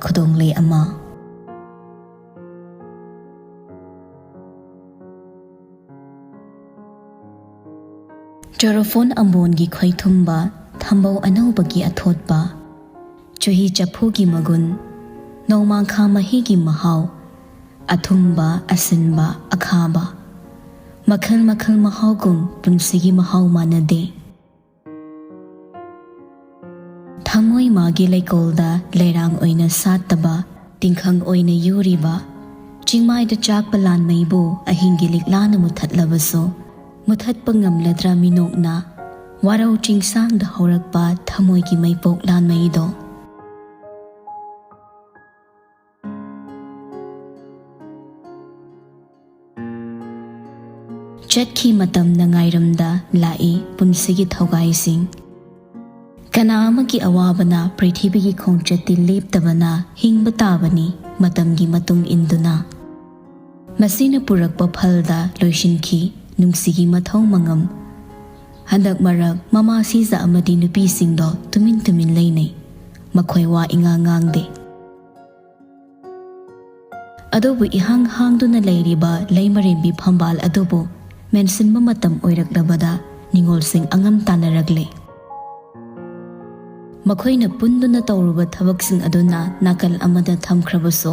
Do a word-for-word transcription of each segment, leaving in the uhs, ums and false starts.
ꯈꯨꯗꯣꯡꯂꯩ ꯑꯃ꯫ ꯆꯣꯔꯣꯐꯣꯟ ꯑꯝꯕꯣꯟꯒꯤ ꯈꯣꯏꯊꯨꯝꯕ, ꯊꯝꯕꯧ ꯑꯅꯧꯕꯒꯤ ꯑꯊꯣꯠꯄ, ꯆꯨꯍꯤ ꯆꯐꯨꯒꯤ ꯃꯒꯨꯟ, ꯅꯣꯡꯃꯥꯡꯈꯥ ꯃꯍꯤꯒꯤ ꯃꯍꯥꯎ, ꯑꯊꯨꯝꯕ, ꯑꯁꯤꯟꯕ, ꯑꯈꯥꯕ, ꯃꯈꯜ ꯃꯈꯜ ꯃꯍꯥꯎꯒꯨꯝ ꯄꯨꯟꯁꯤꯒꯤ ꯃꯍꯥꯎ ꯃꯥꯟꯅꯗꯦ꯫ ꯊꯃꯣꯏ ꯃꯥꯒꯤ ꯂꯩꯀꯣꯜꯗ ꯂꯩꯔꯥꯡ ꯑꯣꯏꯅ ꯁꯥꯠꯇꯕ, ꯇꯤꯡꯈꯪ ꯑꯣꯏꯅ ꯌꯨꯔꯤꯕ, ꯆꯤꯡꯃꯥꯏꯗ ꯆꯥꯛꯄ ꯂꯥꯟꯃꯩꯕꯨ ꯑꯍꯤꯡꯒꯤ ꯂꯤꯛꯂꯥꯅ ꯃꯨꯊꯠꯂꯕꯁꯨ, ꯃꯨꯊꯠꯄ ꯉꯝꯂꯗ꯭ꯔꯥ ꯃꯤꯅꯣꯛꯅ? ꯋꯥꯔꯧ ꯆꯤꯡꯁꯥꯡꯗ ꯍꯧꯔꯛꯄ ꯊꯃꯣꯏꯒꯤ ꯃꯩꯄꯣꯛ ꯂꯥꯟꯃꯩꯗꯣ꯫ ꯆꯠꯈꯤ ꯃꯇꯝꯅ ꯉꯥꯏꯔꯝꯗ ꯂꯥꯛꯏ ꯄꯨꯟꯁꯤꯒꯤ ꯊꯧꯒꯥꯏꯁꯤꯡ꯫ ꯀꯅꯥ ꯑꯃꯒꯤ ꯑꯋꯥꯕꯅ ꯄ꯭ꯔꯤꯊꯤꯕꯤꯒꯤ ꯈꯣꯡꯆꯠꯇꯤ ꯂꯦꯞꯇꯕꯅ ꯍꯤꯡꯕ ꯇꯥꯕꯅꯤ ꯃꯇꯝꯒꯤ ꯃꯇꯨꯡ ꯏꯟꯗꯨꯅ꯫ ꯃꯁꯤꯅ ꯄꯨꯔꯛꯄ ꯐꯜꯗ ꯂꯣꯏꯁꯤꯟꯈꯤ ꯅꯨꯡꯁꯤꯒꯤ ꯃꯊꯧ ꯃꯉꯝ꯫ ꯍꯟꯗꯛ ꯃꯔꯛ ꯃꯃꯥ ꯁꯤꯖ ꯑꯃꯗꯤ ꯅꯨꯄꯤꯁꯤꯡꯗꯣ ꯇꯨꯃꯤꯟ ꯇꯨꯃꯤꯟ ꯂꯩꯅꯩ꯫ ꯃꯈꯣꯏ ꯋꯥ ꯏꯉꯥꯡ ꯉꯥꯡꯗꯦ꯫ ꯑꯗꯨꯕꯨ ꯏꯍꯥꯡ ꯍꯥꯡꯗꯨꯅ ꯂꯩꯔꯤꯕ ꯂꯩꯃꯔꯦꯝꯕꯤ ꯐꯝꯕꯥꯜ ꯑꯗꯨꯕꯨ ꯃꯦꯟꯁꯤꯟꯕ ꯃꯇꯝ ꯑꯣꯏꯔꯛꯂꯕꯗ ꯅꯤꯉꯣꯜꯁꯤꯡ ꯑꯉꯝ ꯇꯥꯟꯅꯔꯛꯂꯦ꯫ ꯃꯈꯣꯏꯅ ꯄꯨꯟꯗꯨꯅ ꯇꯧꯔꯨꯕ ꯊꯕꯛꯁꯤꯡ ꯑꯗꯨꯅ ꯅꯥꯀꯜ ꯑꯃꯗ ꯊꯝꯈ꯭ꯔꯕꯁꯨ,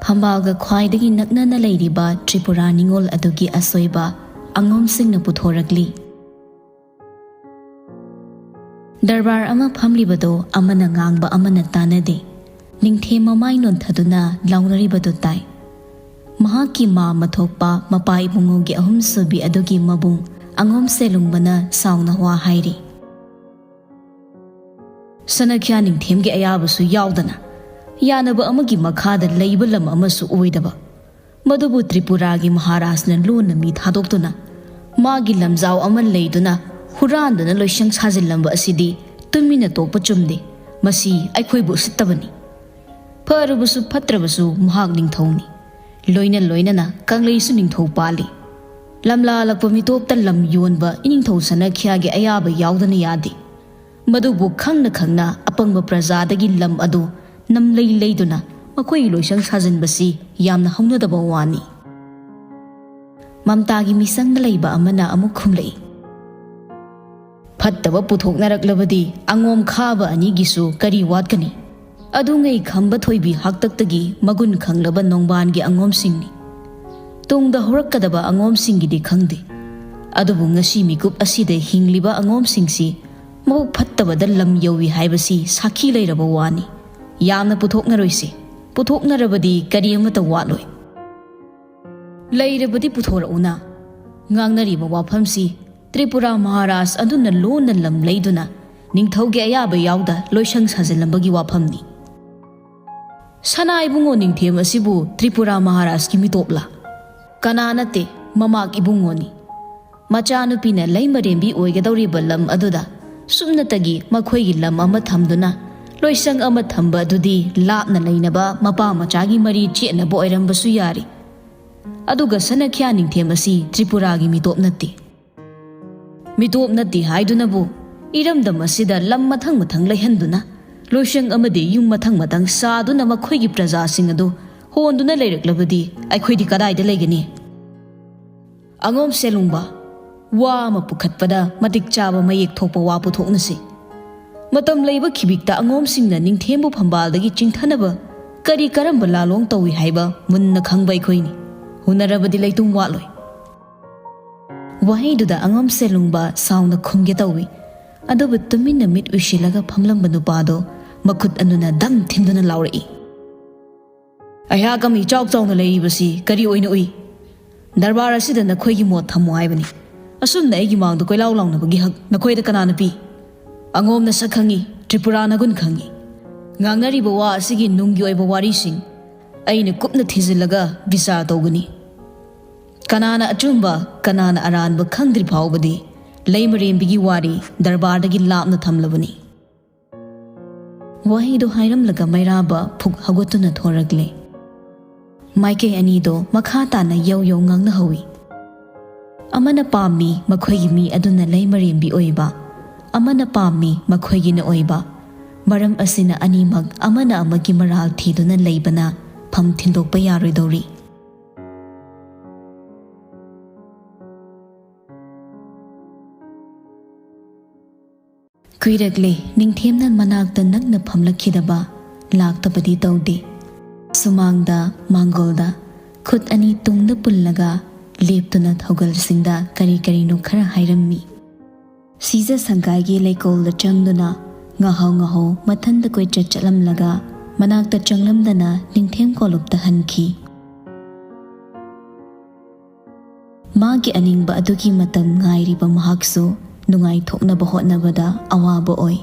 ꯐꯝꯕꯥꯜꯒ ꯈ꯭ꯋꯥꯏꯗꯒꯤ ꯅꯛꯅꯅ ꯂꯩꯔꯤꯕ ꯇ꯭ꯔꯤꯄꯨꯔꯥ ꯅꯤꯉꯣꯜ ꯑꯗꯨꯒꯤ ꯑꯁꯣꯏꯕ ꯑꯉꯣꯝꯁꯤꯡꯅ ꯄꯨꯊꯣꯔꯛꯂꯤ꯫ ꯗꯔꯕꯥꯔ ꯑꯃ ꯐꯝꯂꯤꯕꯗꯣ ꯑꯃꯅ ꯉꯥꯡꯕ ꯑꯃꯅ ꯇꯥꯅꯗꯦ꯫ ꯅꯤꯡꯊꯦꯝ ꯃꯃꯥꯏ ꯅꯣꯟꯊꯗꯨꯅ ꯂꯥꯎꯅꯔꯤꯕꯗꯨ ꯇꯥꯏ꯫ ꯃꯍꯥꯛꯀꯤ ꯃꯥ ꯃꯊꯣꯛꯄ ꯃꯄꯥ ꯏꯕꯨꯡꯉꯣꯒꯤ ꯑꯍꯨꯝꯁꯨꯕꯤ ꯑꯗꯨꯒꯤ ꯃꯕꯨꯡ ꯑꯉꯣꯝ ꯁꯦꯂꯨꯡꯕꯅ ꯁꯥꯎꯅ ꯋꯥ ꯍꯥꯏꯔꯤ꯫ ꯁꯅꯈ꯭ꯌꯥ ꯅꯤꯡꯊꯦꯝꯒꯤ ꯑꯌꯥꯕꯁꯨ ꯌꯥꯎꯗꯅ ꯌꯥꯅꯕ ꯑꯃꯒꯤ ꯃꯈꯥꯗ ꯂꯩꯕ ꯂꯝ ꯑꯃꯁꯨ ꯑꯣꯏꯗꯕ, ꯃꯗꯨꯕꯨ ꯇ꯭ꯔꯤꯄꯨꯔꯥꯒꯤ ꯃꯍꯥꯔꯥꯖꯅ ꯂꯣꯟꯅ ꯃꯤ ꯊꯥꯗꯣꯛꯇꯨꯅ ꯃꯥꯒꯤ ꯂꯝꯖꯥꯎ ꯑꯃ ꯂꯩꯗꯨꯅ ꯍꯨꯔꯥꯟꯗꯨꯅ ꯂꯣꯏꯁꯪ ꯁꯥꯖꯤꯜꯂꯝꯕ ꯑꯁꯤꯗꯤ ꯇꯨꯃꯤꯟꯅ ꯇꯣꯛꯄ ꯆꯨꯝꯗꯦ꯫ ꯃꯁꯤ ꯑꯩꯈꯣꯏꯕꯨ ꯎꯁꯤꯠꯇꯕꯅꯤ꯫ ꯐꯔꯕꯁꯨ ꯐꯠꯇ꯭ꯔꯕꯁꯨ ꯃꯍꯥꯛ ꯅꯤꯡꯊꯧꯅꯤ꯫ ꯂꯣꯏꯅ ꯂꯣꯏꯅꯅ ꯀꯪꯂꯩꯁꯨ ꯅꯤꯡꯊꯧ ꯄꯥꯜꯂꯤ꯫ ꯂꯝꯂꯥꯂꯛꯄ ꯃꯤꯇꯣꯞꯇ ꯂꯝ ꯌꯣꯟꯕ ꯏꯅꯤꯡꯊꯧ ꯁꯅꯈ꯭ꯌꯥꯒꯤ ꯑꯌꯥꯕ ꯌꯥꯎꯗꯅ ꯌꯥꯗꯦ꯫ ꯃꯗꯨꯕꯨ ꯈꯪꯅ ꯈꯪꯅ ꯑꯄꯪꯕ ꯄ꯭ꯔꯖꯥꯗꯒꯤ ꯂꯝ ꯑꯗꯨ ꯅꯝꯂꯩ ꯂꯩꯗꯨꯅ ꯃꯈꯣꯏꯒꯤ ꯂꯣꯏꯁꯪ ꯁꯥꯖꯤꯟꯕꯁꯤ ꯌꯥꯝꯅ ꯍꯧꯅꯗꯕ ꯋꯥꯅꯤ꯫ ꯃꯝꯇꯥꯒꯤ ꯃꯤꯆꯪꯗ ꯂꯩꯕ ꯑꯃꯅ ꯑꯃꯨꯛ ꯈꯨꯝꯂꯛꯏ, "ꯐꯠꯇꯕ ꯄꯨꯊꯣꯛꯅꯔꯛꯂꯕꯗꯤ ꯑꯉꯣꯝ ꯈꯥꯕ ꯑꯅꯤꯒꯤꯁꯨ ꯀꯔꯤ ꯋꯥꯠꯀꯅꯤ? ꯑꯗꯨꯉꯩ ꯈꯝꯕ ꯊꯣꯏꯕꯤ ꯍꯥꯛꯇꯛꯇꯒꯤ ꯃꯒꯨꯟ ꯈꯪꯂꯕ ꯅꯣꯡꯕꯥꯟꯒꯤ ꯑꯉꯣꯝꯁꯤꯡꯅꯤ꯫ ꯇꯨꯡꯗ ꯍꯧꯔꯛꯀꯗꯕ ꯑꯉꯣꯝꯁꯤꯡꯒꯤꯗꯤ ꯈꯪꯗꯦ꯫ ꯑꯗꯨꯕꯨ ꯉꯁꯤ ꯃꯤꯀꯨꯞ ꯑꯁꯤꯗ ꯍꯤꯡꯂꯤꯕ ꯑꯉꯣꯝꯁꯤꯡꯁꯤ ꯃꯕꯨꯛ ꯐꯠꯇꯕꯗ ꯂꯝ ꯌꯧꯏ ꯍꯥꯏꯕꯁꯤ ꯁꯥꯈꯤ ꯂꯩꯔꯕ ꯋꯥꯅꯤ꯫ ꯌꯥꯝꯅ ꯄꯨꯊꯣꯛꯅꯔꯣꯏꯁꯤ꯫ ꯄꯨꯊꯣꯛꯅꯔꯕꯗꯤ ꯀꯔꯤ ꯑꯃꯠꯇ ꯋꯥꯠꯂꯣꯏ꯫ ꯂꯩꯔꯕꯗꯤ ꯄꯨꯊꯣꯔꯛꯎꯅ꯫ ꯉꯥꯡꯅꯔꯤꯕ ꯋꯥꯐꯝꯁꯤ ꯇ꯭ꯔꯤꯄꯨꯔꯥ ꯃꯍꯥꯔꯥꯖ ꯑꯗꯨꯅ ꯂꯣꯟꯅ ꯂꯝ ꯂꯩꯗꯨꯅ ꯅꯤꯡꯊꯧꯒꯤ ꯑꯌꯥꯕ ꯌꯥꯎꯗ ꯂꯣꯏꯁꯪ ꯁꯥꯖꯤꯜꯂꯝꯕꯒꯤ ꯋꯥꯐꯝꯅꯤ꯫ ꯁꯅꯥ ꯏꯕꯨꯡꯉꯣ ꯅꯤꯡꯊꯦꯝ ꯑꯁꯤꯕꯨ ꯇ꯭ꯔꯤꯄꯨꯔꯥ ꯃꯍꯥꯔꯥꯖꯀꯤ ꯃꯤꯇꯣꯞꯂꯥ? ꯀꯅꯥ ꯅꯠꯇꯦ, ꯃꯃꯥꯛ ꯏꯕꯨꯡꯉꯣꯅꯤ꯫ ꯃꯆꯥꯅꯨꯄꯤꯅ ꯂꯩꯃꯔꯦꯝꯕꯤ ꯑꯣꯏꯒꯗꯧꯔꯤꯕ ꯂꯝ ꯑꯗꯨꯗ ꯁꯨꯞꯅꯇꯒꯤ ꯃꯈꯣꯏꯒꯤ ꯂꯝ ꯑꯃ ꯊꯝꯗꯨꯅ ꯂꯣꯏꯁꯪ ꯑꯃ ꯊꯝꯕ ꯑꯗꯨꯗꯤ ꯂꯥꯞꯅ ꯂꯩꯅꯕ ꯃꯄꯥ ꯃꯆꯥꯒꯤ ꯃꯔꯤ ꯆꯦꯠꯅꯕ ꯑꯣꯏꯔꯝꯕꯁꯨ ꯌꯥꯔꯤ꯫ ꯑꯗꯨꯒ ꯁꯅꯈ꯭ꯌꯥ ꯅꯤꯡꯊꯦꯝ ꯑꯁꯤ ꯇ꯭ꯔꯤꯄꯨꯔꯥꯒꯤ ꯃꯤꯇꯣꯞ ꯅꯠꯇꯦ꯫ ꯃꯤꯇꯣꯞ ꯅꯠꯇꯦ ꯍꯥꯏꯗꯨꯅꯕꯨ ꯏꯔꯝꯗꯝ ꯑꯁꯤꯗ ꯂꯝ ꯃꯊꯪ ꯃꯊꯪ ꯂꯩꯍꯟꯗꯨꯅ ꯂꯣꯏꯁꯪ ꯑꯃꯗꯤ ꯌꯨꯝ ꯃꯊꯪ ꯃꯊꯪ ꯁꯥꯗꯨꯅ ꯃꯈꯣꯏꯒꯤ ꯄ꯭ꯔꯖꯥꯁꯤꯡ ꯑꯗꯨ ꯍꯣꯟꯗꯨꯅ ꯂꯩꯔꯛꯂꯕꯗꯤ ꯑꯩꯈꯣꯏꯗꯤ ꯀꯗꯥꯏꯗ ꯂꯩꯒꯅꯤ?" "ꯑꯉꯣꯝ ꯁꯦꯂꯨꯡꯕ, ꯋꯥ ꯑꯃ ꯄꯨꯈꯠꯄꯗ ꯃꯇꯤꯛ ꯆꯥꯕ ꯃꯌꯦꯛ ꯊꯣꯛꯄ ꯋꯥ ꯄꯨꯊꯣꯛꯅꯁꯤ꯫ ꯃꯇꯝ ꯂꯩꯕ ꯈꯤꯕꯤꯛꯇ ꯑꯉꯣꯝꯁꯤꯡꯅ ꯅꯤꯡꯊꯦꯝꯕꯨ ꯐꯝꯕꯥꯜꯗꯒꯤ ꯆꯤꯡꯊꯅꯕ ꯀꯔꯤ ꯀꯔꯝꯕ ꯂꯥꯂꯣꯡ ꯇꯧꯏ ꯍꯥꯏꯕ ꯃꯨꯟꯅ ꯈꯪꯕ ꯑꯩꯈꯣꯏꯅꯤ꯫ ꯍꯨꯟꯅꯔꯕꯗꯤ ꯂꯩꯇꯨꯝ ꯋꯥꯠꯂꯣꯏ꯫" ꯋꯥꯍꯩꯗꯨꯗ ꯑꯉꯝ ꯁꯦꯂꯨꯡꯕ ꯁꯥꯎꯅ ꯈꯨꯝꯒꯦ ꯇꯧꯏ꯫ ꯑꯗꯨꯕꯨ ꯇꯨꯃꯤꯟꯅ ꯃꯤꯠ ꯎꯏꯁꯤꯜꯂꯒ ꯐꯝꯂꯝꯕ ꯅꯨꯄꯥꯗꯣ ꯃꯈꯨꯠ ꯑꯅꯨꯅ ꯗꯝ ꯊꯤꯟꯗꯨꯅ ꯂꯥꯎꯔꯛꯏ, "ꯑꯩꯍꯥꯛ ꯑꯃ ꯏꯆꯥꯎ ꯆꯥꯎꯅ ꯂꯩꯔꯤꯕꯁꯤ ꯀꯔꯤ ꯑꯣꯏꯅ ꯎꯏ? ꯗꯔꯕꯥꯔ ꯑꯁꯤꯗ ꯅꯈꯣꯏꯒꯤ ꯃꯣꯠ ꯊꯝꯃꯨ ꯍꯥꯏꯕꯅꯤ꯫ ꯑꯁꯨꯝꯅ ꯑꯩꯒꯤ ꯃꯥꯡꯗ ꯀꯣꯏꯂꯥꯎ ꯂꯥꯎꯅꯕꯒꯤ ꯍꯛ ꯅꯈꯣꯏꯗ ꯀꯅꯥꯅ ꯄꯤ? ꯑꯉꯣꯝ ꯅꯁꯛ ꯈꯪꯏ, ꯇ꯭ꯔꯤꯄꯨꯔꯥ ꯅꯒꯨꯟ ꯈꯪꯏ꯫ ꯉꯥꯡꯅꯔꯤꯕ ꯋꯥ ꯑꯁꯤꯒꯤ ꯅꯨꯡꯒꯤ ꯑꯣꯏꯕ ꯋꯥꯔꯤꯁꯤꯡ ꯑꯩꯅ ꯀꯨꯞꯅ ꯊꯤꯖꯤꯜꯂꯒ ꯕꯤꯆꯥꯔ ꯇꯧꯒꯅꯤ꯫ ꯀꯅꯥꯅ ꯑꯆꯨꯝꯕ, ꯀꯅꯥꯅ ꯑꯔꯥꯟꯕ ꯈꯪꯗ꯭ꯔꯤ ꯐꯥꯎꯕꯗꯤ ꯂꯩꯃꯔꯦꯝꯕꯤꯒꯤ ꯋꯥꯔꯤ ꯗꯔꯕꯥꯔꯗꯒꯤ ꯂꯥꯞꯅ ꯊꯝꯂꯕꯅꯤ꯫" ꯋꯥꯍꯩꯗꯨ ꯍꯥꯏꯔꯝꯂꯒ ꯃꯩꯔꯥꯕ ꯐꯨꯛ ꯍꯧꯒꯠꯇꯨꯅ ꯊꯣꯔꯛꯂꯦ꯫ ꯃꯥꯏꯀꯩ ꯑꯅꯤꯗꯣ ꯃꯈꯥ ꯇꯥꯅ ꯌꯧ ꯌꯧ ꯉꯥꯡꯅꯍꯧꯏ꯫ ꯑꯃꯅ ꯄꯥꯝꯃꯤ ꯃꯈꯣꯏꯒꯤ ꯃꯤ ꯑꯗꯨꯅ ꯂꯩꯃꯔꯦꯝꯕꯤ ꯑꯣꯏꯕ, ꯑꯃꯅ ꯄꯥꯝꯃꯤ ꯃꯈꯣꯏꯒꯤꯅ ꯑꯣꯏꯕ꯫ ꯃꯔꯝ ꯑꯁꯤꯅ ꯑꯅꯤꯃꯛ ꯑꯃꯅ ꯑꯃꯒꯤ ꯃꯔꯥꯜ ꯊꯤꯗꯨꯅ ꯂꯩꯕꯅ ꯐꯝ ꯊꯤꯟꯗꯣꯛꯄ ꯌꯥꯔꯣꯏꯗꯧꯔꯤ꯫ ꯀꯨꯏꯔꯛꯂꯦ ꯅꯤꯡꯊꯦꯝꯅ ꯃꯅꯥꯛꯇ ꯅꯛꯅ ꯐꯝꯂꯛꯈꯤꯗꯕ꯫ ꯂꯥꯛꯇꯕꯗꯤ ꯇꯧꯗꯦ꯫ ꯁꯨꯃꯥꯡꯗ, ꯃꯥꯡꯒꯣꯜꯗ ꯈꯨꯠ ꯑꯅꯤ ꯇꯨꯡꯗ ꯄꯨꯜꯂꯒ ꯂꯦꯞꯇꯨꯅ ꯊꯧꯒꯜꯁꯤꯡꯗ ꯀꯔꯤ ꯀꯔꯤꯅꯣ ꯈꯔ ꯍꯥꯏꯔꯝꯃꯤ꯫ ꯁꯤꯖ ꯁꯪꯒꯥꯏꯒꯤ ꯂꯩꯀꯣꯜꯗ ꯆꯪꯗꯨꯅ ꯉꯥꯍꯧ ꯉꯥꯍꯧ ꯃꯊꯟꯗ ꯀꯣꯏꯆꯠ ꯆꯠꯂꯝꯂꯒ ꯃꯅꯥꯛꯇ ꯆꯪꯂꯝꯗꯅ ꯅꯤꯡꯊꯦꯝ ꯀꯣꯂꯨꯞꯇ ꯍꯟꯈꯤ꯫ ꯃꯥꯒꯤ ꯑꯅꯤꯡꯕ ꯑꯗꯨꯒꯤ ꯃꯇꯝ ꯉꯥꯏꯔꯤꯕ ꯃꯍꯥꯛꯁꯨ ꯅꯨꯡꯉꯥꯏꯊꯣꯛꯅꯕ ꯍꯣꯠꯅꯕꯗ ꯑꯋꯥꯕ ꯑꯣꯏ꯫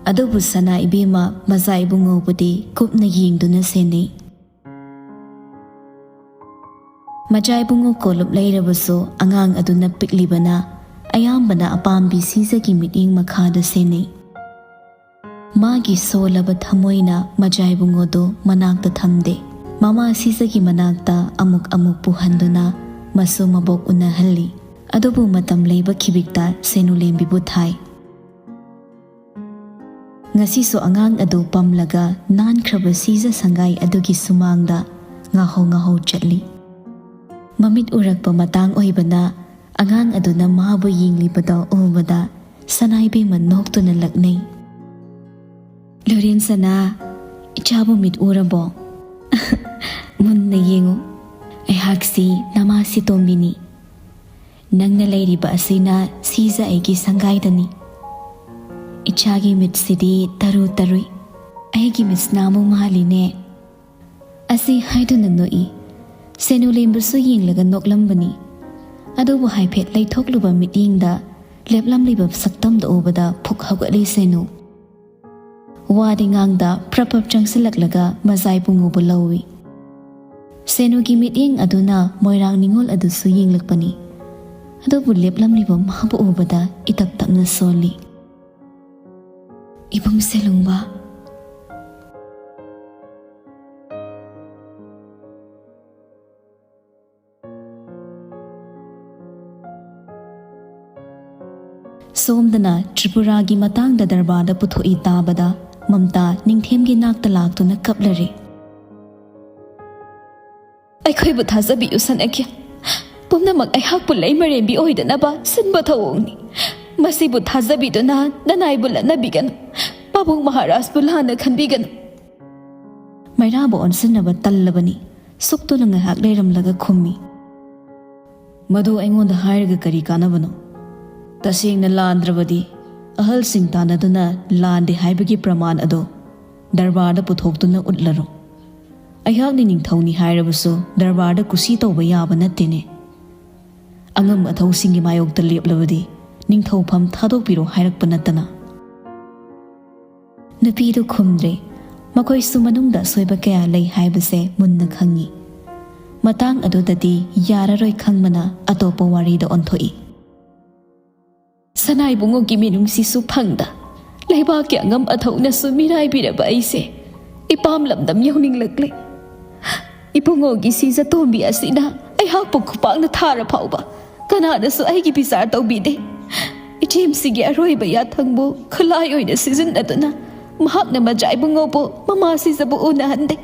ꯑꯗꯨꯕꯨ ꯁꯅꯥ ꯏꯕꯦꯝꯃ ꯃꯖꯥ ꯏꯕꯨꯡꯉꯣꯕꯨꯗꯤ ꯀꯨꯞꯅ ꯌꯦꯡꯗꯨꯅ ꯁꯦꯟꯅꯩ꯫ ꯃꯖꯥ ꯏꯕꯨꯡꯉꯣ ꯀꯣꯂꯨꯞ ꯂꯩꯔꯕꯁꯨ ꯑꯉꯥꯡ ꯑꯗꯨꯅ ꯄꯤꯛꯂꯤꯕꯅ ꯑꯌꯥꯝꯕꯅ ꯑꯄꯥꯝꯕꯤ ꯁꯤꯖꯒꯤ ꯃꯤꯠꯌꯦꯡ ꯃꯈꯥꯗ ꯁꯦꯟꯅꯩ꯫ ꯃꯥꯒꯤ ꯁꯣꯜꯂꯕ ꯊꯃꯣꯏꯅ ꯃꯖꯥ ꯏꯕꯨꯡꯉꯣꯗꯨ ꯃꯅꯥꯛꯇ ꯊꯝꯗꯦ꯫ ꯃꯃꯥ ꯁꯤꯖꯒꯤ ꯃꯅꯥꯛꯇ ꯑꯃꯨꯛ ꯑꯃꯨꯛ ꯄꯨꯍꯟꯗꯨꯅ ꯃꯁꯨ ꯃꯕꯣꯛ ꯎꯅꯍꯜꯂꯤ꯫ ꯑꯗꯨꯕꯨ ꯃꯇꯝ ꯂꯩꯕ ꯈꯤꯕꯤꯛꯇ ꯁꯦꯅꯨꯂꯦꯝꯕꯤꯕꯨ ꯊꯥꯏ꯫ ꯉꯁꯤꯁꯨ ꯑꯉꯥꯡ ꯑꯗꯨ ꯄꯝꯂꯒ ꯅꯥꯟꯈ꯭ꯔꯕ ꯁꯤꯖ ꯁꯪꯒꯥꯏ ꯑꯗꯨꯒꯤ ꯁꯨꯃꯥꯡꯗ ꯉꯥꯍꯧ ꯉꯥꯍꯧ ꯆꯠꯂꯤ꯫ ꯃꯃꯤꯠ ꯎꯔꯛꯄ ꯃꯇꯥꯡ ꯑꯣꯏꯕꯅ ꯑꯉꯥꯡ ꯑꯗꯨꯅ ꯃꯥꯕꯨ ꯌꯦꯡꯂꯤꯕꯗꯣ ꯎꯕꯗ ꯁꯅꯥꯏꯕꯦꯝꯃ ꯅꯣꯛꯇꯨꯅ ꯂꯛꯅꯩ꯫ "ꯂꯣꯔꯦꯟ ꯁꯅꯥ, ꯏꯆꯥꯕꯨ ꯃꯤꯠ ꯎꯔꯕꯣ? ꯃꯨꯟꯅ ꯌꯦꯡꯉꯨ꯫ ꯑꯩꯍꯥꯛꯁꯤ ꯅꯃꯥ ꯁꯤꯇꯣꯝꯕꯤꯅꯤ꯫ ꯅꯪꯅ ꯂꯩꯔꯤꯕ ꯑꯁꯤꯅ ꯁꯤꯖ ꯑꯩꯒꯤ ꯁꯪꯒꯥꯏꯗꯅꯤ꯫ ꯏꯆꯥꯒꯤ ꯃꯤꯠꯁꯤꯗꯤ ꯇꯔꯨ ꯇꯔꯨꯏ꯫ ꯑꯩꯒꯤ ꯃꯤꯠꯁꯅꯥꯕꯨ ꯃꯥꯜꯂꯤꯅꯦ"꯫ ꯑꯁꯤ ꯍꯥꯏꯗꯨꯅ ꯅꯣꯛꯏ꯫ ꯁꯦꯅꯨ ꯂꯦꯝꯕꯁꯨ ꯌꯦꯡꯂꯒ ꯅꯣꯛꯂꯝꯕꯅꯤ꯫ ꯑꯗꯨꯕꯨ ꯍꯥꯏꯐꯦꯠ ꯂꯩꯊꯣꯛꯂꯨꯕ ꯃꯤꯠꯌꯦꯡꯗ ꯂꯦꯞꯂꯝꯂꯤꯕ ꯁꯛꯇꯝꯗ ꯎꯕꯗ ꯐꯨꯛ ꯍꯧꯒꯠꯂꯤ ꯁꯦꯅꯨ꯫ ꯋꯥꯗꯤ ꯉꯥꯡꯗ ꯄ꯭ꯔꯞ ꯄ꯭ꯔꯞ ꯆꯪꯁꯤꯜꯂꯛꯂꯒ ꯃꯖꯥꯏ ꯄꯨꯡꯉꯨꯕꯨ ꯂꯧꯏ꯫ ꯁꯦꯅꯨꯒꯤ ꯃꯤꯠꯌꯦꯡ ꯑꯗꯨꯅ ꯃꯣꯏꯔꯥꯡ ꯅꯤꯉꯣꯜ ꯑꯗꯨꯁꯨ ꯌꯦꯡꯂꯛꯄꯅꯤ꯫ ꯑꯗꯨꯕꯨ ꯂꯦꯞꯂꯝꯂꯤꯕ ꯃꯥꯕꯨ ꯎꯕꯗ ꯏꯇꯞ ꯇꯞꯅ ꯁꯣꯜꯂꯤ꯫ "ꯏꯕꯨꯡ ꯁꯦꯂꯨꯡꯕ"꯫ ꯁꯣꯝꯗꯅ ꯇ꯭ꯔꯤꯄꯨꯔꯥꯒꯤ ꯃꯇꯥꯡꯗ ꯗꯔꯕꯥꯔꯗ ꯄꯨꯊꯣꯛꯏ ꯇꯥꯕꯗ ꯃꯝꯇꯥ ꯅꯤꯡꯊꯦꯝꯒꯤ ꯅꯥꯛꯇ ꯂꯥꯛꯇꯨꯅ ꯀꯞꯂꯔꯦ꯫ ꯑꯩꯈꯣꯏꯕꯨ ꯊꯥꯖꯕꯤꯌꯨ ꯁꯅꯥꯀ꯭ꯌ꯫ ꯄꯨꯝꯅꯃꯛ ꯑꯩꯍꯥꯛꯄꯨ ꯂꯩꯃꯔꯦꯝꯕꯤ ꯑꯣꯏꯗꯅꯕ ꯁꯤꯟꯕ ꯊꯧꯑꯣꯡꯅꯤ꯫ ꯃꯁꯤꯕꯨ ꯊꯥꯖꯕꯤꯗꯨꯅ ꯅꯅꯥꯏꯕꯨ ꯂꯠꯅꯕꯤꯒꯅꯨ꯫ ꯄꯥꯕꯨꯡ ꯃꯍꯥꯔꯥꯖꯄꯨ ꯂꯥꯟꯅ ꯈꯟꯕꯤꯒꯅꯨ꯫ ꯃꯩꯔꯥꯕꯨ ꯑꯣꯟꯁꯤꯟꯅꯕ ꯇꯜꯂꯕꯅꯤ꯫ ꯁꯨꯛꯇꯨꯅ ꯉꯥꯏꯍꯥꯛ ꯂꯩꯔꯝꯂꯒ ꯈꯨꯝꯃꯤ, "ꯃꯗꯨ ꯑꯩꯉꯣꯟꯗ ꯍꯥꯏꯔꯒ ꯀꯔꯤ ꯀꯥꯟꯅꯕꯅꯣ? ꯇꯁꯦꯡꯅ ꯂꯥꯟꯗ꯭ꯔꯕꯗꯤ ꯑꯍꯜꯁꯤꯡ ꯇꯥꯟꯅꯗꯨꯅ ꯂꯥꯟꯗꯦ ꯍꯥꯏꯕꯒꯤ ꯄ꯭ꯔꯃꯥꯟ ꯑꯗꯣ ꯗꯔꯕꯥꯔꯗ ꯄꯨꯊꯣꯛꯇꯨꯅ ꯎꯠꯂꯔꯣ꯫ ꯑꯩꯍꯥꯛꯅ ꯅꯤꯡꯊꯧꯅꯤ ꯍꯥꯏꯔꯕꯁꯨ ꯗꯔꯕꯥꯔꯗ ꯀꯨꯁꯤ ꯇꯧꯕ ꯌꯥꯕ ꯅꯠꯇꯦꯅꯦ꯫ ꯑꯉꯝ ꯑꯊꯧꯁꯤꯡꯒꯤ ꯃꯥꯌꯣꯛꯇ ꯂꯦꯞꯂꯕꯗꯤ ꯅꯤꯡꯊꯧꯐꯝ ꯊꯥꯗꯣꯛꯄꯤꯔꯣ ꯍꯥꯏꯔꯛꯄ ꯅꯠꯇꯅ꯫" ꯅꯨꯄꯤꯗꯨ ꯈꯨꯝꯗ꯭ꯔꯦ꯫ ꯃꯈꯣꯏꯁꯨ ꯃꯅꯨꯡꯗ ꯑꯁꯣꯏꯕ ꯀꯌꯥ ꯂꯩ ꯍꯥꯏꯕꯁꯦ ꯃꯨꯟꯅ ꯈꯪꯏ꯫ ꯃꯇꯥꯡ ꯑꯗꯨꯗꯗꯤ ꯌꯥꯔꯔꯣꯏ ꯈꯪꯕꯅ ꯑꯇꯣꯞꯄ ꯋꯥꯔꯤꯗ ꯑꯣꯟꯊꯣꯛꯏ꯫ ꯁꯅꯥ ꯏꯕꯨꯡꯉꯣꯒꯤ ꯃꯤꯅꯨꯡꯁꯤꯁꯨ ꯐꯪꯗ, ꯂꯩꯕꯥꯛꯀꯤ ꯑꯉꯝ ꯑꯊꯧꯅꯁꯨ ꯃꯤꯔꯥꯏꯕꯤꯔꯕ ꯑꯩꯁꯦ ꯏꯄꯥꯝ ꯂꯝꯗꯝ ꯌꯧꯅꯤꯡꯂꯛꯂꯦ꯫ ꯏꯕꯨꯡꯉꯣꯒꯤ ꯁꯤꯖ ꯇꯣꯝꯕꯤ ꯑꯁꯤꯅ ꯑꯩꯍꯥꯛꯄꯨ ꯈꯨꯄꯥꯛꯅ ꯊꯥꯔ ꯐꯥꯎꯕ ꯀꯅꯥꯅꯁꯨ ꯑꯩꯒꯤ ꯕꯤꯆꯥꯔ ꯇꯧꯕꯤꯗꯦ꯫ ꯏꯆꯦꯝꯁꯤꯒꯤ ꯑꯔꯣꯏꯕ ꯌꯥꯊꯪꯕꯨ ꯈꯨꯠꯂꯥꯏ ꯑꯣꯏꯅ ꯁꯤꯖꯤꯟꯅꯗꯨꯅ ꯃꯍꯥꯛꯅ ꯃꯆꯥ ꯏꯕꯨꯡꯉꯣꯕꯨ ꯃꯃꯥ ꯁꯤꯖꯕꯨ ꯎꯅꯍꯟꯗꯦ꯫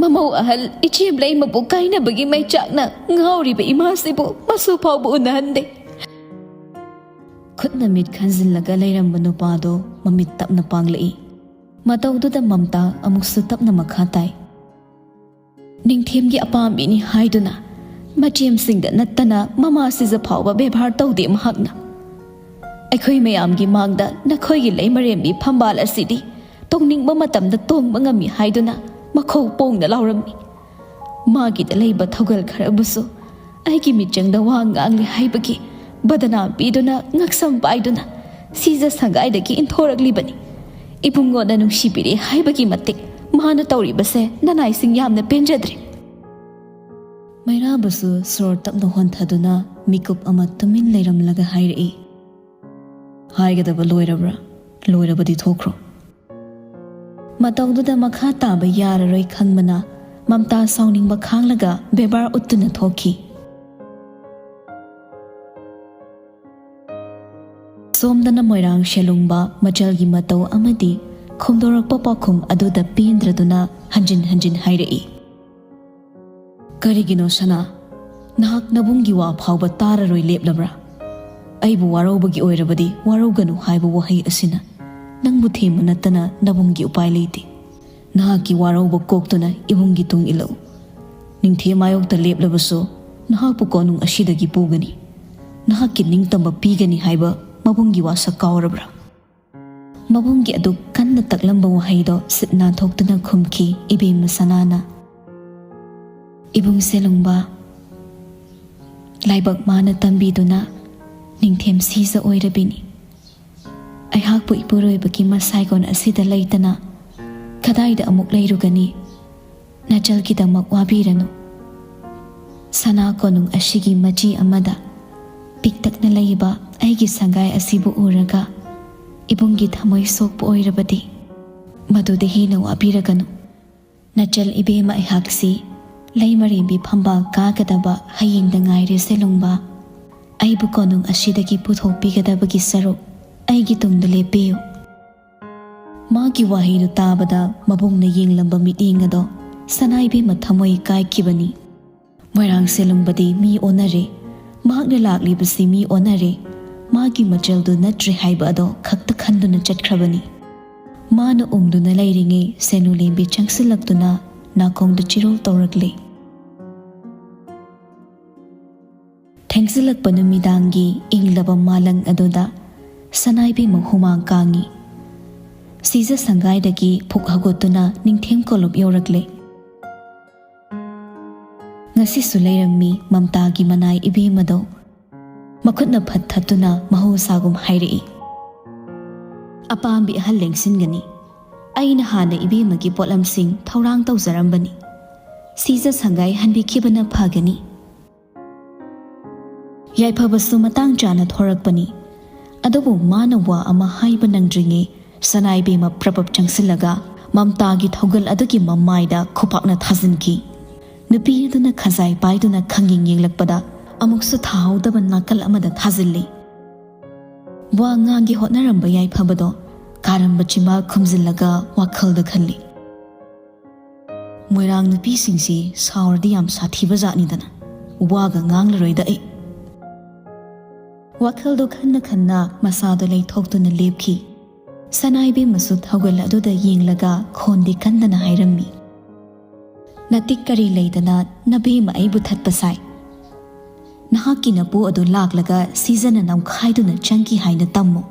ꯃꯃꯧ ꯑꯍꯜ ꯏꯆꯦꯝ ꯂꯩꯃꯕꯨ ꯀꯥꯏꯅꯕꯒꯤ ꯃꯩꯆꯥꯛꯅ ꯉꯥꯎꯔꯤꯕ ꯏꯃꯥꯁꯤꯕꯨ ꯃꯁꯨ ꯐꯥꯎꯕ ꯎꯅꯍꯟꯗꯦ꯫ ꯈꯨꯠꯅ ꯃꯤꯠ ꯈꯟꯖꯤꯜꯂꯒ ꯂꯩꯔꯝꯕ ꯅꯨꯄꯥꯗꯣ ꯃꯃꯤꯠ ꯇꯞꯅ ꯄꯥꯡꯂꯛꯏ꯫ ꯃꯇꯧꯗꯨꯗ ꯃꯝꯇꯥ ꯑꯃꯨꯛꯁꯨ ꯇꯞꯅ ꯃꯈꯥ ꯇꯥꯏ꯫ ꯅꯤꯡꯊꯦꯝꯒꯤ ꯑꯄꯥꯝꯕꯤꯅꯤ ꯍꯥꯏꯗꯨꯅ ꯃꯆꯦꯝꯁꯤꯡꯗ ꯅꯠꯇꯅ ꯃꯃꯥꯁꯤꯗ ꯐꯥꯎꯕ ꯕꯦꯕꯥꯔ ꯇꯧꯗꯦ ꯃꯍꯥꯛꯅ꯫ ꯑꯩꯈꯣꯏ ꯃꯌꯥꯝꯒꯤ ꯃꯥꯡꯗ ꯅꯈꯣꯏꯒꯤ ꯂꯩꯃꯔꯦꯝꯕꯤ ꯐꯝꯕꯥꯜ ꯑꯁꯤꯗꯤ ꯇꯣꯡꯅꯤꯡꯕ ꯃꯇꯝꯗ ꯇꯣꯡꯕ ꯉꯝꯃꯤ ꯍꯥꯏꯗꯨꯅ ꯃꯈꯧ ꯄꯣꯡꯅ ꯂꯥꯎꯔꯝꯃꯤ꯫ ꯃꯥꯒꯤꯗ ꯂꯩꯕ ꯊꯧꯒꯜ ꯈꯔꯕꯨꯁꯨ ꯑꯩꯒꯤ ꯃꯤꯠꯆꯪꯗ ꯋꯥ ꯉꯥꯡꯂꯦ ꯍꯥꯏꯕꯒꯤ ꯕꯗꯅꯥꯝ ꯄꯤꯗꯨꯅ ꯉꯛꯁꯝ ꯄꯥꯏꯗꯨꯅ ꯁꯤꯖ ꯁꯪꯒꯥꯏꯗꯒꯤ ꯏꯟꯊꯣꯔꯛꯂꯤꯕꯅꯤ꯫ ꯏꯕꯨꯡꯉꯣꯅ ꯅꯨꯡꯁꯤꯕꯤꯔꯦ ꯍꯥꯏꯕꯒꯤ ꯃꯇꯤꯛ ꯃꯥꯅ ꯇꯧꯔꯤꯕꯁꯦ ꯅꯅꯥꯏꯁꯤꯡ ꯌꯥꯝꯅ ꯄꯦꯟꯖꯗ꯭ꯔꯦ꯫ ꯃꯩꯔꯥꯕꯁꯨ ꯁꯣꯔ ꯇꯞꯅ ꯍꯣꯟꯊꯗꯨꯅ ꯃꯤꯀꯨꯞ ꯑꯃ ꯇꯨꯃꯤꯟ ꯂꯩꯔꯝꯂꯒ ꯍꯥꯏꯔꯛꯏ, "ꯍꯥꯏꯒꯗꯕ ꯂꯣꯏꯔꯕ꯭ꯔꯥ? ꯂꯣꯏꯔꯕꯗꯤ ꯊꯣꯛꯈ꯭ꯔꯣ꯫" ꯃꯇꯧꯗꯨꯗ ꯃꯈꯥ ꯇꯥꯕ ꯌꯥꯔꯔꯣꯏ ꯈꯪꯕꯅ ꯃꯝꯇꯥ ꯁꯥꯎꯅꯤꯡꯕ ꯈꯥꯡꯂꯒ ꯕꯦꯕꯥꯔ ꯎꯠꯇꯨꯅ ꯊꯣꯛꯈꯤ꯫ ꯁꯣꯝꯗꯅ ꯃꯣꯏꯔꯥꯡ ꯁꯦꯂꯨꯡꯕ ꯃꯆꯜꯒꯤ ꯃꯇꯧ ꯑꯃꯗꯤ ꯈꯨꯝꯗꯣꯔꯛꯄ ꯄꯥꯎꯈꯨꯝ ꯑꯗꯨꯗ ꯄꯦꯟꯗ꯭ꯔꯗꯨꯅ ꯍꯟꯖꯤꯟ ꯍꯟꯖꯤꯟ ꯍꯥꯏꯔꯛꯏ꯫ "ꯀꯔꯤꯒꯤꯅꯣ ꯁꯅꯥ? ꯅꯍꯥꯛ ꯅꯕꯨꯡꯒꯤ ꯋꯥ ꯐꯥꯎꯕ ꯇꯥꯔꯔꯣꯏ ꯂꯦꯞꯂꯕ꯭ꯔꯥ? ꯑꯩꯕꯨ ꯋꯥꯔꯧꯕꯒꯤ ꯑꯣꯏꯔꯕꯗꯤ ꯋꯥꯔꯧꯒꯅꯨ ꯍꯥꯏꯕ ꯋꯥꯍꯩ ꯑꯁꯤꯅ ꯅꯪꯕꯨ ꯊꯦꯝꯕ ꯅꯠꯇꯅ ꯅꯕꯨꯡꯒꯤ ꯎꯄꯥꯏ ꯂꯩꯇꯦ꯫ ꯅꯍꯥꯛꯀꯤ ꯋꯥꯔꯧꯕ ꯀꯣꯛꯇꯨꯅ ꯏꯕꯨꯡꯒꯤ ꯇꯨꯡ ꯏꯜꯂꯛꯎ꯫ ꯅꯤꯡꯊꯦꯝ ꯃꯥꯌꯣꯛꯇ ꯂꯦꯞꯂꯕꯁꯨ ꯅꯍꯥꯛꯄꯨ ꯀꯣꯅꯨꯡ ꯑꯁꯤꯗꯒꯤ ꯄꯨꯒꯅꯤ꯫ ꯅꯍꯥꯛꯀꯤ ꯅꯤꯡꯇꯝꯕ ꯄꯤꯒꯅꯤ ꯍꯥꯏꯕ ꯃꯕꯨꯡꯒꯤ ꯋꯥꯁꯛ ꯀꯥꯎꯔꯕ꯭ꯔꯥ?" ꯃꯕꯨꯡꯒꯤ ꯑꯗꯨ ꯀꯟꯅ ꯇꯛꯂꯝꯕ ꯋꯥꯍꯩꯗꯣ ꯁꯤꯠ ꯅꯥꯟꯊꯣꯛꯇꯨꯅ ꯈꯨꯝꯈꯤ ꯏꯕꯦꯝꯃ ꯁꯅꯥꯅ꯫ "ꯏꯕꯨꯡ ꯁꯦꯂꯨꯡꯕ, ꯂꯥꯏꯕꯛ ꯃꯥꯅ ꯇꯝꯕꯤꯗꯨꯅ ꯅꯤꯡꯊꯦꯝ ꯁꯤꯖ ꯑꯣꯏꯔꯕꯤꯅꯤ꯫ ꯑꯩꯍꯥꯛꯄꯨ ꯏꯄꯨꯔꯣꯏꯕꯒꯤ ꯃꯁꯥꯏꯒꯣꯟ ꯑꯁꯤꯗ ꯂꯩꯇꯅ ꯀꯗꯥꯏꯗ ꯑꯃꯨꯛ ꯂꯩꯔꯨꯒꯅꯤ? ꯅꯆꯜꯒꯤꯗꯃꯛ ꯋꯥꯕꯤꯔꯅꯨ꯫ ꯁꯅꯥ ꯀꯣꯅꯨꯡ ꯑꯁꯤꯒꯤ ꯃꯆꯤ ꯑꯃꯗ ꯄꯤꯛꯇꯛꯅ ꯂꯩꯕ ꯑꯩꯒꯤ ꯁꯪꯒꯥꯏ ꯑꯁꯤꯕꯨ ꯎꯔꯒ ꯏꯕꯨꯡꯒꯤ ꯊꯃꯣꯏ ꯁꯣꯛꯄ ꯑꯣꯏꯔꯕꯗꯤ ꯃꯗꯨꯗ ꯍꯦꯟꯅ ꯋꯥꯕꯤꯔꯒꯅꯨ꯫ ꯅꯆꯜ ꯏꯕꯦꯝꯃ ꯑꯩꯍꯥꯛꯁꯤ ꯂꯩꯃꯔꯦꯝꯕꯤ ꯐꯝꯕꯥꯜ ꯀꯥꯒꯗꯕ ꯍꯌꯦꯡꯗ ꯉꯥꯏꯔꯦ ꯁꯦꯂꯨꯡꯕ꯫ ꯑꯩꯕꯨ ꯀꯣꯅꯨꯡ ꯑꯁꯤꯗꯒꯤ ꯄꯨꯊꯣꯛꯄꯤꯒꯗꯕꯒꯤ ꯁꯔꯨꯛ ꯑꯩꯒꯤ ꯇꯨꯡꯗ ꯂꯦꯞꯄꯤꯌꯨ꯫" ꯃꯥꯒꯤ ꯋꯥꯍꯩꯗꯨ ꯇꯥꯕꯗ ꯃꯕꯨꯡꯅ ꯌꯦꯡꯂꯝꯕ ꯃꯤꯠꯌꯦꯡ ꯑꯗꯣ ꯁꯅꯥ ꯏꯕꯦꯝꯃ ꯊꯃꯣꯏ ꯀꯥꯏꯈꯤꯕꯅꯤ꯫ ꯃꯣꯏꯔꯥꯡ ꯁꯦꯂꯨꯡꯕꯗꯤ ꯃꯤ ꯑꯣꯟꯅꯔꯦ꯫ ꯃꯍꯥꯛꯅ ꯂꯥꯛꯂꯤꯕꯁꯤ ꯃꯤ ꯑꯣꯟꯅꯔꯦ꯫ ꯃꯥꯒꯤ ꯃꯆꯜꯗꯨ ꯅꯠꯇ꯭ꯔꯦ ꯍꯥꯏꯕ ꯑꯗꯣ ꯈꯛꯇ ꯈꯟꯗꯨꯅ ꯆꯠꯈ꯭ꯔꯕꯅꯤ꯫ ꯃꯥꯅ ꯎꯪꯗꯨꯅ ꯂꯩꯔꯤꯉꯩ ꯁꯦꯅꯨ ꯂꯦꯝꯕꯤ ꯆꯪꯁꯤꯜꯂꯛꯇꯨꯅ ꯅꯥꯀꯣꯡꯗ ꯆꯤꯔꯣꯜ ꯇꯧꯔꯛꯂꯦ꯫ ꯊꯦꯡꯖꯤꯜꯂꯛꯄ ꯅꯨꯃꯤꯗꯥꯡꯒꯤ ꯏꯪꯂꯕ ꯃꯥꯂꯪ ꯑꯗꯨꯗ ꯁꯅꯥ ꯏꯕꯦꯝꯃ ꯍꯨꯃꯥꯡ ꯀꯥꯡꯉꯤ꯫ ꯁꯤꯖ ꯁꯪꯒꯥꯏꯗꯒꯤ ꯐꯨꯛ ꯍꯧꯒꯠꯇꯨꯅ ꯅꯤꯡꯊꯦꯝ ꯀꯣꯂꯨꯞ ꯌꯧꯔꯛꯂꯦ꯫ ꯉꯁꯤꯁꯨ ꯂꯩꯔꯝꯃꯤ ꯃꯝꯇꯥꯒꯤ ꯃꯅꯥꯏ ꯏꯕꯦꯝꯃꯗꯣ꯫ ꯃꯈꯨꯠꯅ ꯐꯠ ꯊꯠꯇꯨꯅ ꯃꯍꯧꯁꯥꯒꯨꯝ ꯍꯥꯏꯔꯛꯏ, "ꯑꯄꯥꯝꯕꯤ ꯑꯍꯜ ꯂꯦꯡꯁꯤꯟꯒꯅꯤ꯫ ꯑꯩꯅ ꯍꯥꯟꯅ ꯏꯕꯦꯝꯃꯒꯤ ꯄꯣꯠꯂꯝꯁꯤꯡ ꯊꯧꯔꯥꯡ ꯇꯧꯖꯔꯝꯕꯅꯤ꯫ ꯁꯤꯖ ꯁꯪꯒꯥꯏ ꯍꯟꯕꯤꯈꯤꯕꯅ ꯐꯒꯅꯤ꯫" ꯌꯥꯏꯐꯕꯁꯨ ꯃꯇꯥꯡ ꯆꯥꯅ ꯊꯣꯔꯛꯄꯅꯤ꯫ ꯑꯗꯨꯕꯨ ꯃꯥꯅ ꯋꯥ ꯑꯃ ꯍꯥꯏꯕ ꯅꯪꯗ꯭ꯔꯤꯉꯩ ꯁꯅꯥꯏꯕꯦꯝꯃ ꯄ꯭ꯔꯄꯞ ꯆꯪꯁꯤꯜꯂꯒ ꯃꯝꯇꯥꯒꯤ ꯊꯧꯒꯜ ꯑꯗꯨꯒꯤ ꯃꯃꯥꯏꯗ ꯈꯨꯄꯥꯛꯅ ꯊꯥꯖꯤꯟꯈꯤ꯫ ꯅꯨꯄꯤ ꯑꯗꯨꯅ ꯈꯖꯥꯏ ꯄꯥꯏꯗꯨꯅ ꯈꯪꯌꯦꯡ ꯌꯦꯡꯂꯛꯄꯗ ꯑꯃꯨꯛꯁꯨ ꯊꯥꯍꯧꯗꯕ ꯅꯥꯀꯜ ꯑꯃꯗ ꯊꯥꯖꯤꯜꯂꯤ꯫ ꯋꯥ ꯉꯥꯡꯒꯦ ꯍꯣꯠꯅꯔꯝꯕ ꯌꯥꯏꯐꯕꯗꯣ ꯀꯥꯔꯝꯕ ꯆꯤꯝꯕꯥꯜ ꯈꯨꯝꯖꯤꯜꯂꯒ ꯋꯥꯈꯜꯗ ꯈꯜꯂꯤ꯫ ꯃꯣꯏꯔꯥꯡ ꯅꯨꯄꯤꯁꯤꯡꯁꯤ ꯁꯥꯎꯔꯗꯤ ꯌꯥꯝ ꯁꯥꯊꯤꯕ ꯖꯥꯠꯅꯤꯗꯅ, ꯋꯥꯒ ꯉꯥꯡꯂꯔꯣꯏꯗ ꯑꯩ꯫ ꯋꯥꯈꯜꯗꯣ ꯈꯟꯅ ꯈꯟꯅ ꯃꯁꯥꯗꯣ ꯂꯩꯊꯣꯛꯇꯨꯅ ꯂꯦꯞꯈꯤ꯫ ꯁꯅꯥꯏꯕꯦꯝꯃꯁꯨ ꯊꯧꯒꯜ ꯑꯗꯨꯗ ꯌꯦꯡꯂꯒ ꯈꯣꯟꯗꯤ ꯀꯟꯗꯅ ꯍꯥꯏꯔꯝꯃꯤ, "ꯅꯇꯤꯛ ꯀꯔꯤ ꯂꯩꯗꯅ ꯅꯕꯦꯝꯃ ꯑꯩꯕꯨ ꯊꯠꯄ ꯁꯥꯏ? ꯅꯍꯥꯛꯀꯤ ꯅꯄꯨ ꯑꯗꯨ ꯂꯥꯛꯂꯒ ꯁꯤꯖꯅ ꯅꯝꯈꯥꯏꯗꯨꯅ ꯆꯪꯈꯤ ꯍꯥꯏꯅ ꯇꯝꯃꯨ꯫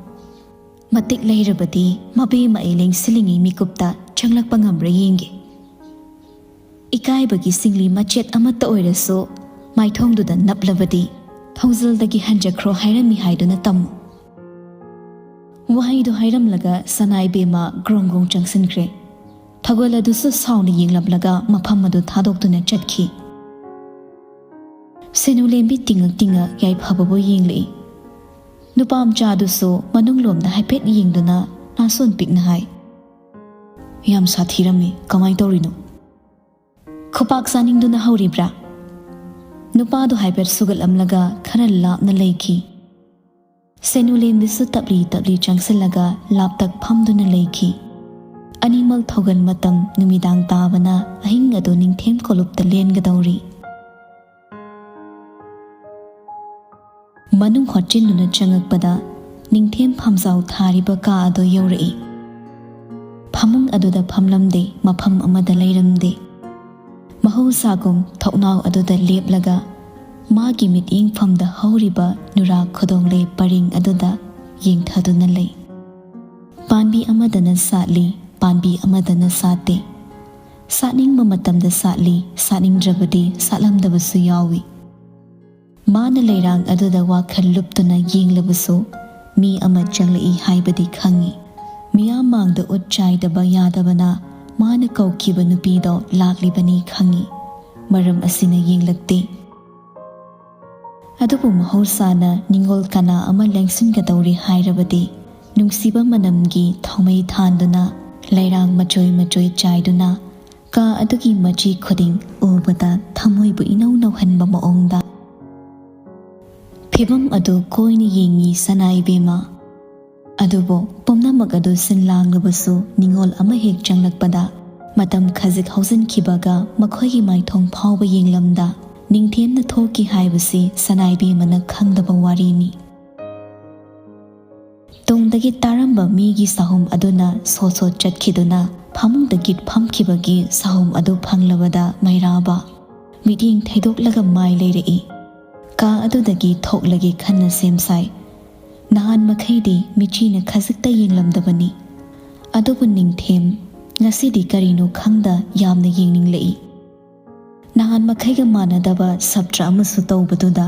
ꯃꯇꯤꯛ ꯂꯩꯔꯕꯗꯤ ꯃꯕꯦꯝꯃ ꯑꯩ ꯂꯦꯡꯁꯤꯜꯂꯤꯉꯩ ꯃꯤꯀꯨꯞꯇ ꯆꯪꯂꯛꯄ ꯉꯝꯕ꯭ꯔꯥ ꯌꯦꯡꯒꯦ꯫ ꯏꯀꯥꯏꯕꯒꯤ ꯁꯤꯡꯂꯤ ꯃꯆꯦꯠ ꯑꯃꯠꯇ ꯑꯣꯏꯔꯁꯨ ꯃꯥꯏꯊꯣꯡꯗꯨꯗ ꯅꯞꯂꯕꯗꯤ ꯊꯧꯖꯤꯜꯗꯒꯤ ꯍꯟꯖꯈ꯭ꯔꯣ ꯍꯥꯏꯔꯝꯃꯤ ꯍꯥꯏꯗꯨꯅ ꯇꯝꯃꯨ"꯫ ꯋꯥꯍꯩꯗꯨ ꯍꯥꯏꯔꯝꯂꯒ ꯁꯅꯥꯏꯕꯦꯝꯃ ꯒ꯭ꯔꯣꯡ ꯒ꯭ꯔꯣꯡ ꯆꯪꯁꯤꯟꯈ꯭ꯔꯦ꯫ ꯊꯧꯒꯜ ꯑꯗꯨꯁꯨ ꯁꯥꯎꯅ ꯌꯦꯡꯂꯝꯂꯒ ꯃꯐꯝ ꯑꯗꯨ ꯊꯥꯗꯣꯛꯇꯨꯅ ꯆꯠꯈꯤ꯫ ꯁꯦꯅꯨꯂꯦꯝꯕꯤ ꯇꯤꯡꯉꯛ ꯇꯤꯡꯉꯛ ꯌꯥꯏꯐꯕꯕꯨ ꯌꯦꯡꯂꯛꯏ꯫ ꯅꯨꯄꯥ ꯃꯆꯥꯗꯨꯁꯨ ꯃꯅꯨꯡꯂꯣꯝꯗ ꯍꯥꯏꯐꯦꯠ ꯌꯦꯡꯗꯨꯅ ꯅꯥꯁꯣꯟ ꯄꯤꯛꯅ ꯍꯥꯏ, "ꯌꯥꯝ ꯁꯥꯊꯤꯔꯝꯃꯤ, ꯀꯃꯥꯏ ꯇꯧꯔꯤꯅꯣ? ꯈꯨꯄꯥꯛ ꯆꯥꯅꯤꯡꯗꯨꯅ ꯍꯧꯔꯤꯕ꯭ꯔꯥ?" ꯅꯨꯄꯥꯗꯨ ꯍꯥꯏꯐꯦꯠ ꯁꯨꯒꯠꯂꯝꯂꯒ ꯈꯔ ꯂꯥꯞꯅ ꯂꯩꯈꯤ꯫ ꯁꯦꯅꯨꯂꯦꯝꯕꯤꯁꯨ ꯇꯞꯂꯤ ꯇꯞꯂꯤ ꯆꯪꯁꯤꯜꯂꯒ ꯂꯥꯞꯇꯛ ꯐꯝꯗꯨꯅ ꯂꯩꯈꯤ꯫ ꯑꯅꯤꯃꯛ ꯊꯧꯒꯜ ꯃꯇꯝ ꯅꯨꯃꯤꯗꯥꯡ ꯇꯥꯕꯅ ꯑꯍꯤꯡ ꯑꯗꯨ ꯅꯤꯡꯊꯦꯝ ꯀꯣꯂꯨꯞꯇ ꯂꯦꯟꯒꯗꯧꯔꯤ꯫ ꯃꯅꯨꯡ ꯍꯣꯠꯆꯤꯟꯗꯨꯅ ꯆꯪꯉꯛꯄꯗ ꯅꯤꯡꯊꯦꯝ ꯐꯝꯖꯥꯎ ꯊꯥꯔꯤꯕ ꯀꯥ ꯑꯗꯨ ꯌꯧꯔꯛꯏ꯫ ꯐꯃꯨꯡ ꯑꯗꯨꯗ ꯐꯝꯂꯝꯗꯦ, ꯃꯐꯝ ꯑꯃꯗ ꯂꯩꯔꯝꯗꯦ꯫ ꯃꯍꯧꯁꯥꯒꯨꯝ ꯊꯣꯡꯅꯥꯎ ꯑꯗꯨꯗ ꯂꯦꯞꯂꯒ ꯃꯥꯒꯤ ꯃꯤꯠꯌꯦꯡꯐꯝꯗ ꯍꯧꯔꯤꯕ ꯅꯨꯔꯥ ꯈꯨꯗꯣꯡꯂꯩ ꯄꯔꯦꯡ ꯑꯗꯨꯗ ꯌꯦꯡꯊꯗꯨꯅ ꯂꯩ꯫ ꯄꯥꯟꯕꯤ ꯑꯃꯗꯅ ꯁꯥꯠꯂꯤ, ꯄꯥꯟꯕꯤ ꯑꯃꯗꯅ ꯁꯥꯠꯇꯦ꯫ ꯁꯥꯠꯅꯤꯡꯕ ꯃꯇꯝꯗ ꯁꯥꯠꯂꯤ, ꯁꯥꯠꯅꯤꯡꯗ꯭ꯔꯕꯗꯤ ꯁꯥꯠꯂꯝꯗꯕꯁꯨ ꯌꯥꯎꯏ꯫ ꯃꯥꯅ ꯂꯩꯔꯥꯡ ꯑꯗꯨꯗ ꯋꯥꯈꯜ ꯂꯨꯞꯇꯨꯅ ꯌꯦꯡꯂꯕꯁꯨ ꯃꯤ ꯑꯃ ꯆꯪꯂꯛꯏ ꯍꯥꯏꯕꯗꯤ ꯈꯪꯏ꯫ ꯃꯤꯌꯥꯝ ꯃꯥꯡꯗ ꯎꯠ ꯆꯥꯏꯗꯕ ꯌꯥꯗꯕꯅ ꯃꯥꯅ ꯀꯧꯈꯤꯕ ꯅꯨꯄꯤꯗꯣ ꯂꯥꯛꯂꯤꯕꯅꯤ ꯈꯪꯏ꯫ ꯃꯔꯝ ꯑꯁꯤꯅ ꯌꯦꯡꯂꯛꯇꯦ꯫ ꯑꯗꯨꯕꯨ ꯃꯍꯧꯁꯥꯅ ꯅꯤꯡꯉꯣꯜ ꯀꯅꯥ ꯑꯃ ꯂꯦꯡꯁꯤꯟꯒꯗꯧꯔꯤ ꯍꯥꯏꯔꯕꯗꯤ ꯅꯨꯡꯁꯤꯕ ꯃꯅꯝꯒꯤ ꯊꯥꯎꯃꯩ ꯊꯥꯟꯗꯨꯅ, ꯂꯩꯔꯥꯡ ꯃꯆꯣꯏ ꯃꯆꯣꯏ ꯆꯥꯏꯗꯨꯅ, ꯀꯥ ꯑꯗꯨꯒꯤ ꯃꯆꯤ ꯈꯨꯗꯤꯡ ꯎꯕꯗ ꯊꯃꯣꯏꯕꯨ ꯏꯅꯧ ꯅꯧꯍꯟꯕ ꯃꯑꯣꯡꯗ꯫ ꯐꯤꯚꯝ ꯑꯗꯨ ꯀꯣꯏꯅ ꯌꯦꯡꯉꯤ ꯁꯅꯥ ꯏꯕꯦꯝꯃ꯫ ꯑꯗꯨꯕꯨ ꯄꯨꯝꯅꯃꯛ ꯑꯗꯨ ꯁꯤꯟ ꯂꯥꯡꯂꯕꯁꯨ, ꯅꯤꯡꯉꯣꯜ ꯑꯃ ꯍꯦꯛ ꯆꯪꯂꯛꯄꯗ, ꯃꯇꯝ ꯈꯖꯤꯛ ꯍꯧꯖꯤꯟꯈꯤꯕꯒ ꯃꯈꯣꯏꯒꯤ ꯃꯥꯏꯊꯣꯡ ꯐꯥꯎꯕ ꯌꯦꯡꯂꯝꯗ, ꯅꯤꯡꯊꯦꯝꯅ ꯊꯣꯛꯈꯤ ꯍꯥꯏꯕꯁꯤ ꯁꯅꯥꯏꯕꯦꯝꯃꯅ ꯈꯪꯗꯕ ꯋꯥꯔꯤꯅꯤ꯫ ꯇꯨꯡꯗꯒꯤ ꯇꯥꯔꯝꯕ ꯃꯤꯒꯤ ꯁꯥꯍꯨꯝ ꯑꯗꯨꯅ ꯁꯣꯠ ꯁꯣꯠ ꯆꯠꯈꯤꯗꯨꯅ ꯐꯃꯨꯡꯗ ꯒꯤꯠ ꯐꯝꯈꯤꯕꯒꯤ ꯁꯥꯍꯨꯝ ꯑꯗꯨ ꯐꯪꯂꯕꯗ ꯃꯩꯔꯥꯕ ꯃꯤꯠꯌꯦꯡ ꯊꯩꯗꯣꯛꯂꯒ ꯃꯥꯏ ꯂꯩꯔꯛꯏ꯫ ꯀꯥ ꯑꯗꯨꯗꯒꯤ ꯊꯣꯛꯂꯒꯦ ꯈꯟꯅ ꯁꯦꯝ ꯁꯥꯏ꯫ ꯅꯍꯥꯟ ꯃꯈꯩꯗꯤ ꯃꯤꯠꯆꯤꯅ ꯈꯖꯤꯛꯇ ꯌꯦꯡꯂꯝꯗꯕꯅꯤ꯫ ꯑꯗꯨꯕꯨ ꯅꯤꯡꯊꯦꯝ ꯉꯁꯤꯗꯤ ꯀꯔꯤꯅꯣ ꯈꯪꯗ ꯌꯥꯝꯅ ꯌꯦꯡꯅꯤꯡꯂꯛꯏ꯫ ꯅꯍꯥꯟ ꯃꯈꯩꯒ ꯃꯥꯟꯅꯗꯕ ꯁꯞꯇ꯭ꯔ ꯑꯃꯁꯨ ꯇꯧꯕꯗꯨꯗ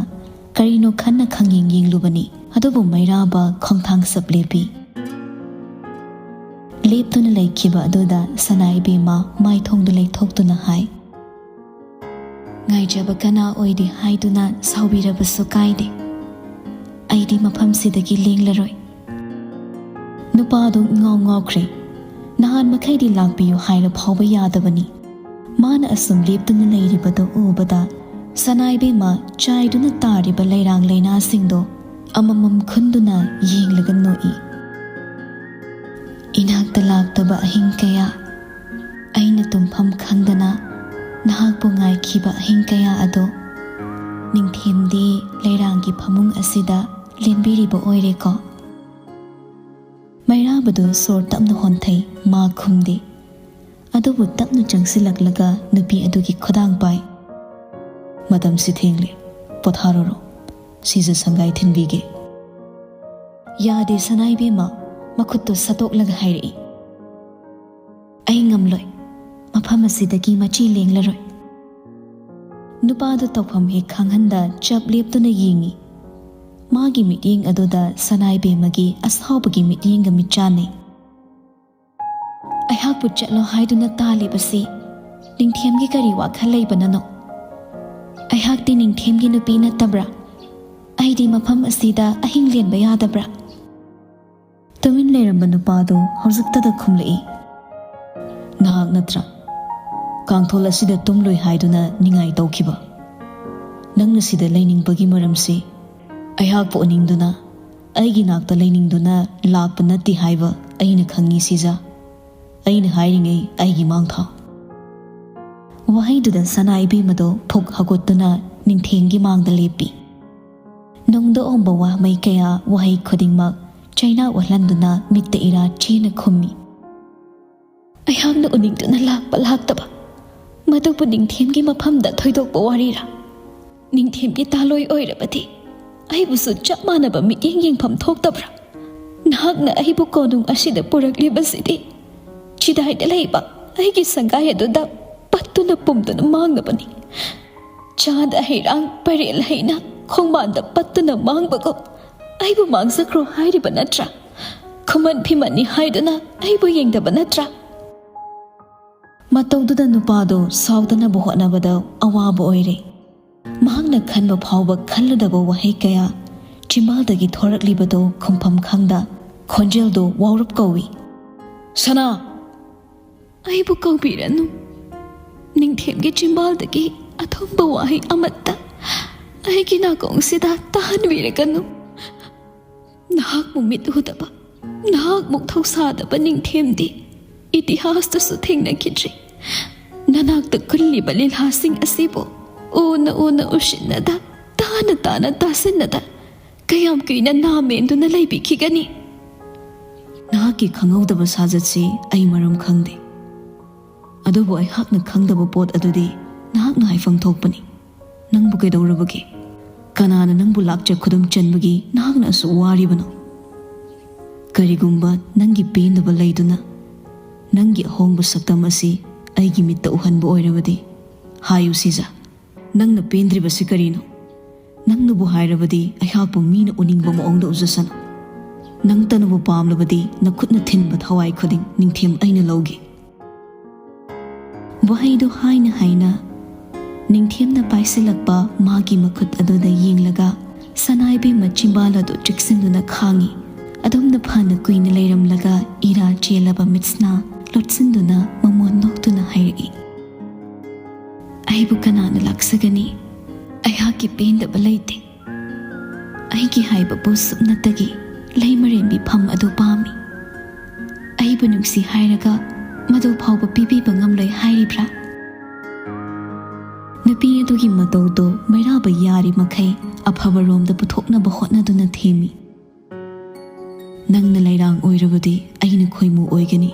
ꯀꯔꯤꯅꯣ ꯈꯟꯅ ꯈꯪꯌꯦꯡ ꯌꯦꯡꯂꯨꯕꯅꯤ꯫ ꯑꯗꯨꯕꯨ ꯃꯩꯔꯥꯕ ꯈꯣꯡꯊꯥꯡ ꯁꯞ ꯂꯦꯞꯄꯤ꯫ ꯂꯦꯞꯇꯨꯅ ꯂꯩꯈꯤꯕ ꯑꯗꯨꯗ ꯁꯅꯥ ꯏꯕꯦꯝꯃ ꯃꯥꯏꯊꯣꯡꯗ ꯂꯩꯊꯣꯛꯇꯨꯅ ꯍꯥꯏ, "ꯉꯥꯏꯖꯕ ꯀꯅꯥ ꯑꯣꯏꯔꯤ ꯍꯥꯏꯗꯨꯅ ꯁꯥꯎꯕꯤꯔꯕꯁꯨ ꯀꯥꯏꯗꯦ꯫ ꯑꯩꯗꯤ ꯃꯐꯝꯁꯤꯗꯒꯤ ꯂꯦꯡꯂꯔꯣꯏ꯫" ꯅꯨꯄꯥꯗꯨ ꯉꯥꯎ ꯉꯥꯎꯈ꯭ꯔꯦ꯫ ꯅꯍꯥꯟ ꯃꯈꯩꯗꯤ ꯂꯥꯛꯄꯤꯌꯨ ꯍꯥꯏꯔ ꯐꯥꯎꯕ ꯌꯥꯗꯕꯅꯤ꯫ ꯃꯥꯅ ꯑꯁꯨꯝ ꯂꯦꯞꯇꯨꯅ ꯂꯩꯔꯤꯕꯗꯨ ꯎꯕꯗ ꯁꯅꯥ ꯏꯕꯦꯝꯃ ꯆꯥꯏꯗꯨꯅ ꯇꯥꯔꯤꯕ ꯂꯩꯔꯥꯡ ꯂꯩꯅꯥꯁꯤꯡꯗꯣ ꯑꯃꯃꯝ ꯈꯨꯟꯗꯨꯅ ꯌꯦꯡꯂꯒ ꯅꯣꯛꯏ꯫ "ꯏꯅꯥꯛꯇ ꯂꯥꯛꯇꯕ ꯑꯍꯤꯡ ꯀꯌꯥ, ꯑꯩꯅ ꯇꯨꯝꯐꯝ ꯈꯪꯗꯅ ꯅꯍꯥꯛꯄꯨ ꯉꯥꯏꯈꯤꯕ ꯑꯍꯤꯡ ꯀꯌꯥ ꯑꯗꯣ ꯅꯤꯡꯊꯦꯝꯗꯤ ꯂꯩꯔꯥꯡꯒꯤ ꯐꯃꯨꯡ ꯑꯁꯤꯗ ꯂꯦꯟꯕꯤꯔꯤꯕ ꯑꯣꯏꯔꯦꯀꯣ?" ꯃꯩꯔꯥꯕꯗꯨ ꯁꯣꯔ ꯇꯞꯅ ꯍꯣꯟꯊꯩ, ꯃꯥ ꯈꯨꯝꯗꯦ꯫ ꯑꯗꯨꯕꯨ ꯇꯞꯅ ꯆꯪꯁꯤꯜꯂꯛꯂꯒ ꯅꯨꯄꯤ ꯑꯗꯨꯒꯤ ꯈꯨꯗꯥꯡ ꯄꯥꯏ꯫ "ꯃꯇꯝꯁꯤ ꯊꯦꯡꯂꯦ, ꯄꯣꯊꯥꯔꯨꯔꯣ꯫ ꯁꯤꯖ ꯁꯪꯒꯥꯏ ꯊꯤꯟꯕꯤꯒꯦ꯫" "ꯌꯥꯗꯦ ꯁꯅꯥ ꯏꯕꯦꯝꯃ," ꯃꯈꯨꯠꯇꯨ ꯁꯠꯇꯣꯛꯂꯒ ꯍꯥꯏꯔꯛꯏ꯫ "ꯑꯩ ꯉꯝꯂꯣꯏ, ꯃꯐꯝ ꯑꯁꯤꯗꯒꯤ ꯃꯆꯤ ꯂꯦꯡꯂꯔꯣꯏ꯫" ꯅꯨꯄꯥꯗꯨ ꯇꯧꯐꯝ ꯍꯦꯛ ꯈꯪꯍꯟꯗ ꯆꯞ ꯂꯦꯞꯇꯨꯅ ꯌꯦꯡꯏ꯫ ꯃꯥꯒꯤ ꯃꯤꯠꯌꯦꯡ ꯑꯗꯨꯗ ꯁꯅꯥ ꯏꯕꯦꯝꯃꯒꯤ ꯑꯁꯥꯎꯕꯒꯤ ꯃꯤꯠꯌꯦꯡꯒ ꯃꯤꯠ ꯆꯥꯟꯅꯩ꯫ "ꯑꯩꯍꯥꯛꯄꯨ ꯆꯠꯂꯣ ꯍꯥꯏꯗꯨꯅ ꯇꯥꯜꯂꯤꯕꯁꯤ ꯅꯤꯡꯊꯦꯝꯒꯤ ꯀꯔꯤ ꯋꯥꯈꯜ ꯂꯩꯕꯅꯅꯣ? ꯑꯩꯍꯥꯛꯇꯤ ꯅꯤꯡꯊꯦꯝꯒꯤ ꯅꯨꯄꯤ ꯅꯠꯇꯕ꯭ꯔꯥ? ꯑꯩꯗꯤ ꯃꯐꯝ ꯑꯁꯤꯗ ꯑꯍꯤꯡ ꯂꯦꯟꯕ ꯌꯥꯗꯕ꯭ꯔꯥ?" ꯇꯨꯃꯤꯟ ꯂꯩꯔꯝꯕ ꯅꯨꯄꯥꯗꯨ ꯍꯧꯖꯤꯛꯇꯗ ꯈꯨꯝꯂꯛꯏ꯫ "ꯅꯍꯥꯛ ꯅꯠꯇ꯭ꯔꯥ ꯀꯥꯡꯊꯣꯜ ꯑꯁꯤꯗ ꯇꯨꯝꯂꯣꯏ ꯍꯥꯏꯗꯨꯅ ꯅꯤꯡꯉꯥꯏ ꯇꯧꯈꯤꯕ? ꯅꯪꯅ ꯁꯤꯗ ꯂꯩꯅꯤꯡꯕꯒꯤ ꯃꯔꯝꯁꯤ ꯑꯩꯍꯥꯛꯄꯨ ꯎꯅꯤꯡꯗꯨꯅ ꯑꯩꯒꯤ ꯅꯥꯛꯇ ꯂꯩꯅꯤꯡꯗꯨꯅ ꯂꯥꯛꯄ ꯅꯠꯇꯦ ꯍꯥꯏꯕ ꯑꯩꯅ ꯈꯪꯉꯤ ꯁꯤꯖ꯫ ꯑꯩꯅ ꯍꯥꯏꯔꯤꯉꯩ ꯑꯩꯒꯤ ꯃꯥꯡ ꯊꯥꯎ꯫ ꯋꯥꯍꯩꯗꯨꯗ ꯁꯅꯥ ꯏꯕꯦꯝꯃꯗꯣ ꯐꯨꯛ ꯍꯧꯒꯠꯇꯨꯅ ꯅꯤꯡꯊꯦꯝꯒꯤ ꯃꯥꯡꯗ ꯂꯦꯞꯄꯤ꯫ ꯅꯨꯡꯗ ꯑꯣꯝꯕ ꯋꯥꯍꯩ ꯀꯌꯥ, ꯋꯥꯍꯩ ꯈꯨꯗꯤꯡꯃꯛ ꯆꯩꯅꯥ ꯑꯣꯜꯍꯟꯗꯨꯅ ꯃꯤꯠꯇ ꯏꯔꯥ ꯆꯦꯅ ꯈꯨꯝꯃꯤ꯫ ꯑꯩꯍꯥꯛꯅ ꯎꯅꯤꯡꯗꯨꯅ ꯂꯥꯛꯄ ꯂꯥꯛꯇꯕ, ꯃꯗꯨꯕꯨ ꯅꯤꯡꯊꯦꯝꯒꯤ ꯃꯐꯝꯗ ꯊꯣꯏꯗꯣꯛꯄ ꯋꯥꯔꯤꯔꯥ? ꯅꯤꯡꯊꯦꯝꯒꯤ ꯇꯥꯂꯣꯏ ꯑꯣꯏꯔꯕꯗꯤ ꯑꯩꯕꯨꯁꯨ ꯆꯞ ꯃꯥꯟꯅꯕ ꯃꯤꯠꯌꯦꯡ ꯌꯦꯡꯐꯝ ꯊꯣꯛꯇꯕ꯭ꯔꯥ? ꯅꯍꯥꯛꯅ ꯑꯩꯕꯨ ꯀꯣꯅꯨꯡ ꯑꯁꯤꯗ ꯄꯨꯔꯛꯂꯤꯕꯁꯤꯗꯤ ꯆꯤꯗꯥꯏꯗ ꯂꯩꯕ ꯑꯩꯒꯤ ꯁꯪꯒꯥꯏ ꯑꯗꯨꯗ ꯄꯠꯇꯨꯅ ꯄꯨꯝꯗꯨꯅ ꯃꯥꯡꯅꯕꯅꯤ꯫ ꯆꯥꯗ ꯍꯩꯔꯥꯡ ꯄꯔꯦꯜ ꯍꯩꯅ ꯈꯣꯡꯕꯥꯟꯗ ꯄꯠꯇꯨꯅ ꯃꯥꯡꯕꯒꯨꯝ ꯑꯩꯕꯨ ꯃꯥꯡꯖꯈ꯭ꯔꯣ ꯍꯥꯏꯔꯤꯕ ꯅꯠꯇ꯭ꯔꯥ? ꯈꯨꯃꯟ ꯐꯤꯃꯟꯅꯤ ꯍꯥꯏꯗꯨꯅ ꯑꯩꯕꯨ ꯌꯦꯡꯗꯕ ꯅꯠꯇ꯭ꯔꯥ? ꯃꯇꯧꯗꯨꯗ ꯅꯨꯄꯥꯗꯣ ꯁꯥꯎꯗꯅꯕ ꯍꯣꯠꯅꯕꯗ ꯑꯋꯥꯕ ꯑꯣꯏꯔꯦ꯫ ꯃꯍꯥꯛꯅ ꯈꯟꯕ ꯐꯥꯎꯕ ꯈꯜꯂꯨꯗꯕ ꯋꯥꯍꯩ ꯀꯌꯥ ꯆꯤꯝꯕꯥꯜꯗꯒꯤ ꯊꯣꯔꯛꯂꯤꯕꯗꯣ ꯈꯨꯝꯐꯝ ꯈꯪꯗ ꯈꯣꯟꯖꯦꯜꯗꯣ ꯋꯥꯎꯔꯞ ꯀꯧꯏ꯫ "ꯁꯅꯥ!" "ꯑꯩꯕꯨ ꯀꯧꯕꯤꯔꯅꯨ꯫ ꯅꯤꯡꯊꯦꯝꯒꯤ ꯆꯤꯝꯕꯥꯜꯗꯒꯤ ꯑꯊꯨꯝꯕ ꯋꯥꯍꯩ ꯑꯃꯠꯇ ꯑꯩꯒꯤ ꯅꯥꯀꯣꯡꯁꯤꯗ ꯇꯥꯍꯟꯕꯤꯔꯒꯅꯨ꯫ ꯅꯍꯥꯛꯄꯨ ꯃꯤꯠ ꯎꯗꯕ, ꯅꯍꯥꯛꯃꯨꯛ ꯊꯧꯁꯥꯗꯕ ꯅꯤꯡꯊꯦꯝꯗꯤ ꯏꯇꯤꯍꯥꯁꯇꯁꯨ ꯊꯦꯡꯅꯈꯤꯗ꯭ꯔꯤ꯫ ꯅꯅꯥꯛꯇ ꯈꯨꯜꯂꯤꯕ ꯂꯤꯂꯥꯁꯤꯡ ꯑꯁꯤꯕꯨ ꯎꯅ ꯎꯅ ꯎꯁꯤꯟꯅꯗ, ꯇꯥꯅ ꯇꯥꯅ ꯇꯥꯁꯤꯟꯅꯗ ꯀꯌꯥꯝ ꯀꯨꯏꯅ ꯅꯥ ꯃꯦꯟꯗꯨꯅ ꯂꯩꯕꯤꯈꯤꯒꯅꯤ?" ꯅꯍꯥꯛꯀꯤ ꯈꯪꯍꯧꯗꯕ ꯁꯥꯖꯠꯁꯤ ꯑꯩ ꯃꯔꯝ ꯈꯪꯗꯦ꯫ ꯑꯗꯨꯕꯨ ꯑꯩꯍꯥꯛꯅ ꯈꯪꯗꯕ ꯄꯣꯠ ꯑꯗꯨꯗꯤ ꯅꯍꯥꯛꯅ ꯍꯥꯏꯐꯝ ꯊꯣꯛꯄꯅꯤ꯫ ꯅꯪꯕꯨ ꯀꯩꯗꯧꯔꯕꯒꯦ? ꯀꯅꯥꯅ ꯅꯪꯕꯨ ꯂꯥꯛꯆ ꯈꯨꯗꯨꯝ ꯆꯟꯕꯒꯤ ꯅꯍꯥꯛꯅ ꯑꯁꯨꯛ ꯋꯥꯔꯤꯕꯅꯣ? ꯀꯔꯤꯒꯨꯝꯕ ꯅꯪꯒꯤ ꯄꯦꯟꯗꯕ ꯂꯩꯗꯨꯅ ꯅꯪꯒꯤ ꯑꯍꯣꯡꯕ ꯁꯛꯇꯝ ꯑꯁꯤ ꯑꯩꯒꯤ ꯃꯤꯠꯇ ꯎꯍꯟꯕ ꯑꯣꯏꯔꯕꯗꯤ, ꯍꯥꯏꯌꯨ ꯁꯤꯖ꯫ ꯅꯪꯅ ꯄꯦꯟꯗ꯭ꯔꯤꯕꯁꯤ ꯀꯔꯤꯅꯣ? ꯅꯪꯅꯕꯨ ꯍꯥꯏꯔꯕꯗꯤ ꯑꯩꯍꯥꯛꯄꯨ ꯃꯤꯅ ꯎꯅꯤꯡꯕ ꯃꯑꯣꯡꯗ ꯎꯖꯁꯅꯨ꯫ ꯅꯪꯇꯅꯕꯨ ꯄꯥꯝꯂꯕꯗꯤ ꯅꯈꯨꯠꯅ ꯊꯤꯟꯕ ꯊꯋꯥꯏ ꯈꯨꯗꯤꯡ ꯅꯤꯡꯊꯦꯝ ꯑꯩꯅ ꯂꯧꯒꯦ꯫ ꯋꯥꯍꯩꯗꯨ ꯍꯥꯏꯅ ꯍꯥꯏꯅ ꯅꯤꯡꯊꯦꯝꯅ ꯄꯥꯏꯁꯤꯜꯂꯛꯄ ꯃꯥꯒꯤ ꯃꯈꯨꯠ ꯑꯗꯨꯗ ꯌꯦꯡꯂꯒ ꯁꯅꯥꯏꯕꯦꯝꯃ ꯆꯤꯝꯕꯥꯜ ꯑꯗꯨ ꯆꯤꯛꯁꯤꯟꯗꯨꯅ ꯈꯥꯡꯉꯤ꯫ ꯑꯗꯨꯝꯅ ꯐꯅ ꯀꯨꯏꯅ ꯂꯩꯔꯝꯂꯒ ꯏꯔꯥ ꯆꯦꯜꯂꯕ ꯃꯤꯠꯁꯅꯥ ꯂꯣꯠꯁꯤꯟꯗꯨꯅ ꯃꯃꯣꯟ ꯅꯣꯛꯇꯨꯅ ꯍꯥꯏꯔꯛꯏ, "ꯑꯩꯕꯨ ꯀꯅꯥꯅ ꯂꯥꯛꯆꯒꯅꯤ? ꯑꯩꯍꯥꯛꯀꯤ ꯄꯦꯟꯗꯕ ꯂꯩꯇꯦ꯫ ꯑꯩꯒꯤ ꯍꯥꯏꯕꯕꯨ ꯁꯨꯞꯅꯇꯒꯤ ꯂꯩꯃꯔꯦꯟꯕꯤ ꯐꯝ ꯑꯗꯨ ꯄꯥꯝꯃꯤ꯫ ꯑꯩꯕꯨ ꯅꯨꯡꯁꯤ ꯍꯥꯏꯔꯒ ꯃꯗꯨ ꯐꯥꯎꯕ ꯄꯤꯕꯤꯕ ꯉꯝꯂꯣꯏ ꯍꯥꯏꯔꯤꯕ꯭ꯔꯥ? ꯅꯨꯄꯤ ꯑꯗꯨꯒꯤ ꯃꯇꯧꯗꯨ ꯃꯩꯔꯥꯕ ꯌꯥꯔꯤꯃꯈꯩ ꯑꯐꯕꯔꯣꯝꯗ ꯄꯨꯊꯣꯛꯅꯕ ꯍꯣꯠꯅꯗꯨꯅ ꯊꯦꯝꯃꯤ꯫ "ꯅꯪꯅ ꯂꯩꯔꯥꯡ ꯑꯣꯏꯔꯕꯗꯤ ꯑꯩꯅ ꯈꯣꯏꯃꯨ ꯑꯣꯏꯒꯅꯤ꯫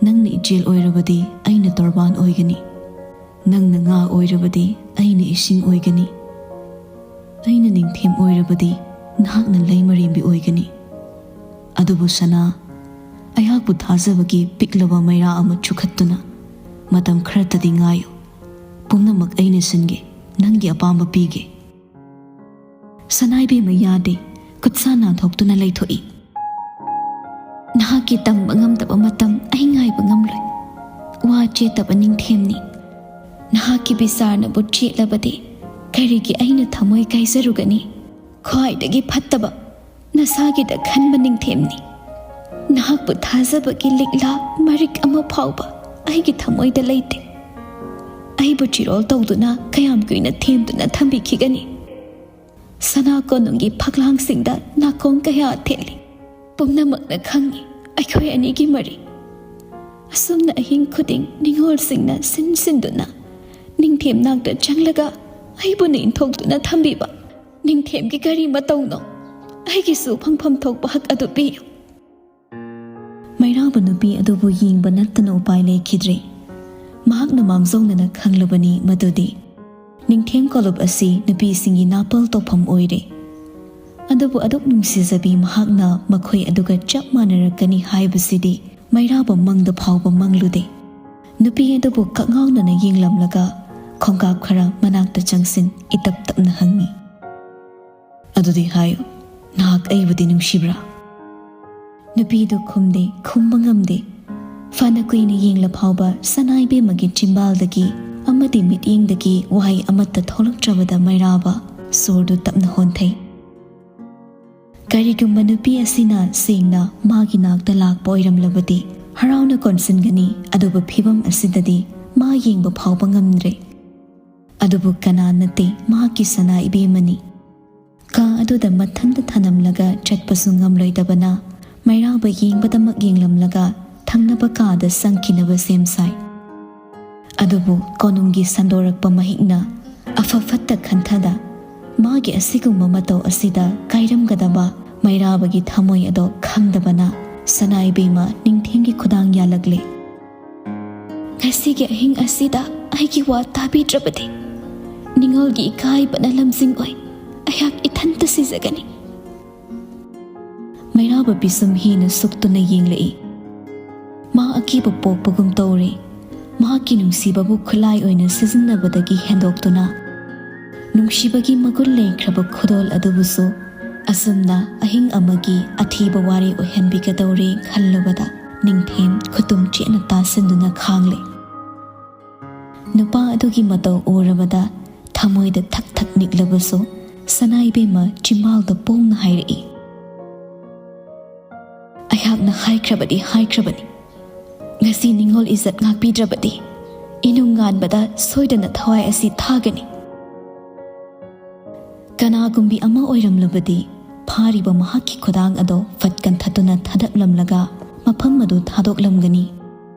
ꯅꯪꯅ ꯏꯆꯦꯜ ꯑꯣꯏꯔꯕꯗꯤ ꯑꯩꯅ ꯇꯣꯔꯕꯥꯟ ꯑꯣꯏꯒꯅꯤ꯫ ꯅꯪꯅ ꯉꯥ ꯑꯣꯏꯔꯕꯗꯤ ꯑꯩꯅ ꯏꯁꯤꯡ ꯑꯣꯏꯒꯅꯤ꯫ ꯑꯩꯅ ꯅꯤꯡꯊꯦꯝ ꯑꯣꯏꯔꯕꯗꯤ ꯅꯍꯥꯛꯅ ꯂꯩꯃꯔꯦꯝꯕꯤ ꯑꯣꯏꯒꯅꯤ꯫ ꯑꯗꯨꯕꯨ ꯁꯅꯥ, ꯑꯩꯍꯥꯛꯄꯨ ꯊꯥꯖꯕꯒꯤ ꯄꯤꯛꯂꯕ ꯃꯩꯔꯥ ꯑꯃ ꯆꯨꯈꯠꯇꯨꯅ ꯃꯇꯝ ꯈꯔꯇꯗꯤ ꯉꯥꯏꯌꯨ꯫ ꯄꯨꯝꯅꯃꯛ ꯑꯩꯅ ꯁꯤꯟꯒꯦ, ꯅꯪꯒꯤ ꯑꯄꯥꯝꯕ ꯄꯤꯒꯦ꯫" ꯁꯅꯥꯏꯕꯦꯝꯃ ꯌꯥꯗꯦ, ꯈꯨꯠꯁꯥ ꯅꯥꯟꯊꯣꯛꯇꯨꯅ ꯂꯩꯊꯣꯛꯏ꯫ "ꯅꯍꯥꯛꯀꯤ ꯇꯝꯕ ꯉꯝꯗꯕ ꯃꯇꯝ ꯑꯩ ꯉꯥꯏꯕ ꯉꯝꯂꯣꯏ꯫ ꯋꯥ ꯆꯦꯠꯇꯕ ꯅꯤꯡꯊꯦꯝꯅꯤ꯫ ꯅꯍꯥꯛꯀꯤ ꯕꯤꯆꯥꯔꯅꯕꯨ ꯆꯦꯠꯂꯕꯗꯤ ꯀꯔꯤꯒꯤ ꯑꯩꯅ ꯊꯃꯣꯏ ꯀꯥꯏꯖꯔꯨꯒꯅꯤ? ꯈ꯭ꯋꯥꯏꯗꯒꯤ ꯐꯠꯇꯕ ꯅꯁꯥꯒꯤꯗ ꯈꯟꯕ ꯅꯤꯡꯊꯦꯝꯅꯤ꯫ ꯅꯍꯥꯛꯄꯨ ꯊꯥꯖꯕꯒꯤ ꯂꯤꯛꯂꯥ ꯃꯔꯤꯛ ꯑꯃ ꯐꯥꯎꯕ ꯑꯩꯒꯤ ꯊꯃꯣꯏꯗ ꯂꯩꯇꯦ꯫ ꯑꯩꯕꯨ ꯆꯤꯔꯣꯜ ꯇꯧꯗꯨꯅ ꯀꯌꯥꯝ ꯀꯨꯏꯅ ꯊꯦꯝꯗꯨꯅ ꯊꯝꯕꯤꯈꯤꯒꯅꯤ?" ꯁꯅꯥ ꯀꯣꯅꯨꯡꯒꯤ ꯐꯛꯂꯥꯡꯁꯤꯡꯗ ꯅꯥꯀꯣꯡ ꯀꯌꯥ ꯊꯦꯠꯂꯤ꯫ ꯄꯨꯝꯅꯃꯛꯅ ꯈꯪꯏ ꯑꯩꯈꯣꯏ ꯑꯅꯤꯒꯤ ꯃꯔꯤ꯫ ꯑꯁꯨꯝꯅ ꯑꯍꯤꯡ ꯈꯨꯗꯤꯡ ꯅꯤꯡꯉꯣꯜꯁꯤꯡꯅ ꯁꯤꯟ ꯁꯤꯟꯗꯨꯅ ꯅꯤꯡꯊꯦꯝ ꯅꯥꯛꯇ ꯆꯪꯂꯒ ꯑꯩꯕꯨ ꯅꯦꯟꯊꯣꯛꯇꯨꯅ ꯊꯝꯕꯤꯕ꯫ ꯅꯤꯡꯊꯦꯝꯒꯤ ꯀꯔꯤ ꯃꯇꯧꯅꯣ? ꯑꯩꯒꯤꯁꯨ ꯐꯪꯐꯝ ꯊꯣꯛꯄ ꯍꯛ ꯑꯗꯨ ꯄꯤꯌꯨ꯫ ꯃꯩꯔꯥꯕ ꯅꯨꯄꯤ ꯑꯗꯨꯕꯨ ꯌꯦꯡꯕ ꯅꯠꯇꯅ ꯎꯄꯥꯏ ꯂꯩꯈꯤꯗ꯭ꯔꯦ꯫ ꯃꯍꯥꯛꯅ ꯃꯥꯡꯖꯧꯅꯅ ꯈꯪꯂꯕꯅꯤ ꯃꯗꯨꯗꯤ ꯅꯤꯡꯊꯦꯝ ꯀꯣꯂꯨꯞ ꯑꯁꯤ ꯅꯨꯄꯤꯁꯤꯡꯒꯤ ꯅꯥꯄꯜ ꯇꯧꯐꯝ ꯑꯣꯏꯔꯦ꯫ ꯑꯗꯨꯕꯨ ꯑꯗꯨꯛ ꯅꯨꯡꯁꯤꯖꯕꯤ ꯃꯍꯥꯛꯅ ꯃꯈꯣꯏ ꯑꯗꯨꯒ ꯆꯞ ꯃꯥꯟꯅꯔꯛꯀꯅꯤ ꯍꯥꯏꯕꯁꯤꯗꯤ ꯃꯩꯔꯥꯕ ꯃꯪꯗ ꯐꯥꯎꯕ ꯃꯪꯂꯨꯗꯦ꯫ ꯅꯨꯄꯤ ꯑꯗꯨꯕꯨ ꯀꯛꯉꯥꯎꯅꯅ ꯌꯦꯡꯂꯝꯂꯒ ꯈꯣꯡꯀꯥꯞ ꯈꯔ ꯃꯅꯥꯛꯇ ꯆꯪꯁꯤꯟ ꯏꯇꯞ ꯇꯞꯅ ꯍꯪꯉꯤ, "ꯑꯗꯨꯗꯤ ꯍꯥꯏꯌꯨ, ꯅꯍꯥꯛ ꯑꯩꯕꯨꯗꯤ ꯅꯨꯡꯁꯤꯕ꯭ꯔꯥ?" ꯅꯨꯄꯤꯗꯨ ꯈꯨꯝꯗꯦ, ꯈꯨꯝꯕ ꯉꯝꯗꯦ꯫ ꯐꯅ ꯀꯨꯏꯅ ꯌꯦꯡꯂ ꯐꯥꯎꯕ ꯁꯅꯥꯏꯕꯦꯝꯃꯒꯤ ꯆꯤꯝꯕꯥꯜꯗꯒꯤ ꯑꯃꯗꯤ ꯃꯤꯠꯌꯦꯡꯗꯒꯤ ꯋꯥꯍꯩ ꯑꯃꯠꯇ ꯊꯣꯛꯂꯛꯇ꯭ꯔꯕꯗ ꯃꯩꯔꯥꯕ ꯁꯣꯔꯗꯨ ꯇꯞꯅ ꯍꯣꯟꯊꯩ꯫ ꯀꯔꯤꯒꯨꯝꯕ ꯅꯨꯄꯤ ꯑꯁꯤꯅ ꯁꯦꯡꯅ ꯃꯥꯒꯤ ꯅꯥꯛꯇ ꯂꯥꯛꯄ ꯑꯣꯏꯔꯝꯂꯕꯗꯤ ꯍꯔꯥꯎꯅ ꯀꯣꯟꯁꯤꯟꯒꯅꯤ, ꯑꯗꯨꯕꯨ ꯐꯤꯕꯝ ꯑꯁꯤꯗꯗꯤ ꯃꯥ ꯌꯦꯡꯕ ꯐꯥꯎꯕ ꯉꯝꯗ꯭ꯔꯦ꯫ ꯑꯗꯨꯕꯨ ꯀꯅꯥ ꯅꯠꯇꯦ, ꯃꯍꯥꯛꯀꯤ ꯁꯅꯥ ꯏꯕꯦꯝꯃꯅꯤ꯫ ꯀꯥ ꯑꯗꯨꯗ ꯃꯊꯟꯇ ꯊꯅꯝꯂꯒ ꯆꯠꯄꯁꯨ ꯉꯝꯂꯣꯏꯗꯕꯅ, ꯃꯩꯔꯥꯕ ꯌꯦꯡꯕꯗꯃꯛ ꯌꯦꯡꯂꯝꯂꯒ ꯊꯪꯅꯕ ꯀꯥꯗ ꯆꯪꯈꯤꯅꯕ ꯁꯦꯝ ꯁꯥꯏ꯫ ꯑꯗꯨꯕꯨ ꯀꯣꯅꯨꯡꯒꯤ ꯁꯟꯗꯣꯔꯛꯄ ꯃꯍꯤꯛꯅ ꯑꯐ ꯐꯠꯇ ꯈꯟꯊꯗ, ꯃꯥꯒꯤ ꯑꯁꯤꯒꯨꯝꯕ ꯃꯇꯧ ꯑꯁꯤꯗ ꯀꯥꯏꯔꯝꯒꯗꯕ ꯃꯩꯔꯥꯕꯒꯤ ꯊꯃꯣꯏ ꯑꯗꯣ ꯈꯪꯗꯕꯅ, ꯁꯅꯥ ꯏꯕꯦꯝꯃ ꯅꯤꯡꯊꯦꯝꯒꯤ ꯈꯨꯗꯥꯡ ꯌꯥꯜꯂꯛꯂꯦ꯫ "ꯉꯁꯤꯒꯤ ꯑꯍꯤꯡ ꯑꯁꯤꯗ ꯑꯩꯒꯤ ꯋꯥ ꯇꯥꯕꯤꯗ꯭ꯔꯕꯗꯤ, ꯅꯤꯡꯉꯣꯜꯒꯤ ꯏꯀꯥꯏꯕꯅ ꯂꯝꯖꯤꯡ ꯑꯣꯏ, ꯑꯩꯍꯥꯛ ꯏꯊꯟꯇ ꯁꯤꯖꯒꯅꯤ"꯫ ꯃꯩꯔꯥꯕ ꯄꯤꯁꯨꯝ ꯍꯦꯟꯅ ꯁꯨꯛꯇꯨꯅ ꯌꯦꯡꯂꯛꯏ꯫ ꯃꯥ ꯑꯀꯤꯕ ꯄꯣꯛꯄꯒꯨꯝ ꯇꯧꯔꯦ꯫ ꯃꯍꯥꯛꯀꯤ ꯅꯨꯡꯁꯤꯕꯕꯨ ꯈꯨꯠꯂꯥꯏ ꯑꯣꯏꯅ ꯁꯤꯖꯤꯟꯅꯕꯗꯒꯤ ꯍꯦꯟꯗꯣꯛꯇꯨꯅ, ꯅꯨꯡꯁꯤꯕꯒꯤ ꯃꯒꯨꯟ ꯂꯩꯈ꯭ꯔꯕ ꯈꯨꯗꯣꯜ ꯑꯗꯨꯕꯨꯁꯨ ꯑꯁꯨꯝꯅ ꯑꯍꯤꯡ ꯑꯃꯒꯤ ꯑꯊꯤꯕ ꯋꯥꯔꯦꯞ ꯑꯣꯏꯍꯟꯕꯤꯒꯗꯧꯔꯦ ꯈꯜꯂꯨꯕꯗ, ꯅꯤꯡꯊꯦꯝ ꯈꯨꯇꯨꯝ ꯆꯦꯠꯅ ꯇꯥꯁꯤꯟꯗꯨꯅ ꯈꯥꯡꯂꯦ꯫ ꯅꯨꯄꯥ ꯑꯗꯨꯒꯤ ꯃꯇꯧ ꯎꯔꯕꯗ ꯊꯃꯣꯏꯗ ꯊꯛ ꯊꯛ ꯅꯤꯛꯂꯕꯁꯨ, ꯁꯅꯥ ꯏꯕꯦꯝꯃ ꯆꯤꯝꯕꯥꯜꯗ ꯄꯣꯡꯅ ꯍꯥꯏꯔꯛꯏ, "ꯑꯩꯍꯥꯛꯅ ꯍꯥꯏꯈ꯭ꯔꯕꯗꯤ ꯍꯥꯏꯈ꯭ꯔꯕꯅꯤ, ꯉꯁꯤ ꯅꯤꯡꯉꯣꯜ ꯏꯖꯠ ꯉꯥꯛꯄꯤꯗ꯭ꯔꯕꯗꯤ ꯏꯅꯨꯡ ꯉꯥꯟꯕꯗ ꯁꯣꯏꯗꯅ ꯊꯋꯥꯏ ꯑꯁꯤ ꯊꯥꯒꯅꯤ"꯫ ꯀꯅꯥꯒꯨꯝꯕꯤ ꯑꯃ ꯑꯣꯏꯔꯝꯂꯕꯗꯤ ꯐꯥꯔꯤꯕ ꯃꯍꯥꯛꯀꯤ ꯈꯨꯗꯥꯡ ꯑꯗꯣ ꯐꯠ ꯀꯟꯊꯠꯇꯨꯅ ꯊꯥꯗꯠꯂꯝꯂꯒ ꯃꯐꯝ ꯑꯗꯨ ꯊꯥꯗꯣꯛꯂꯝꯒꯅꯤ꯫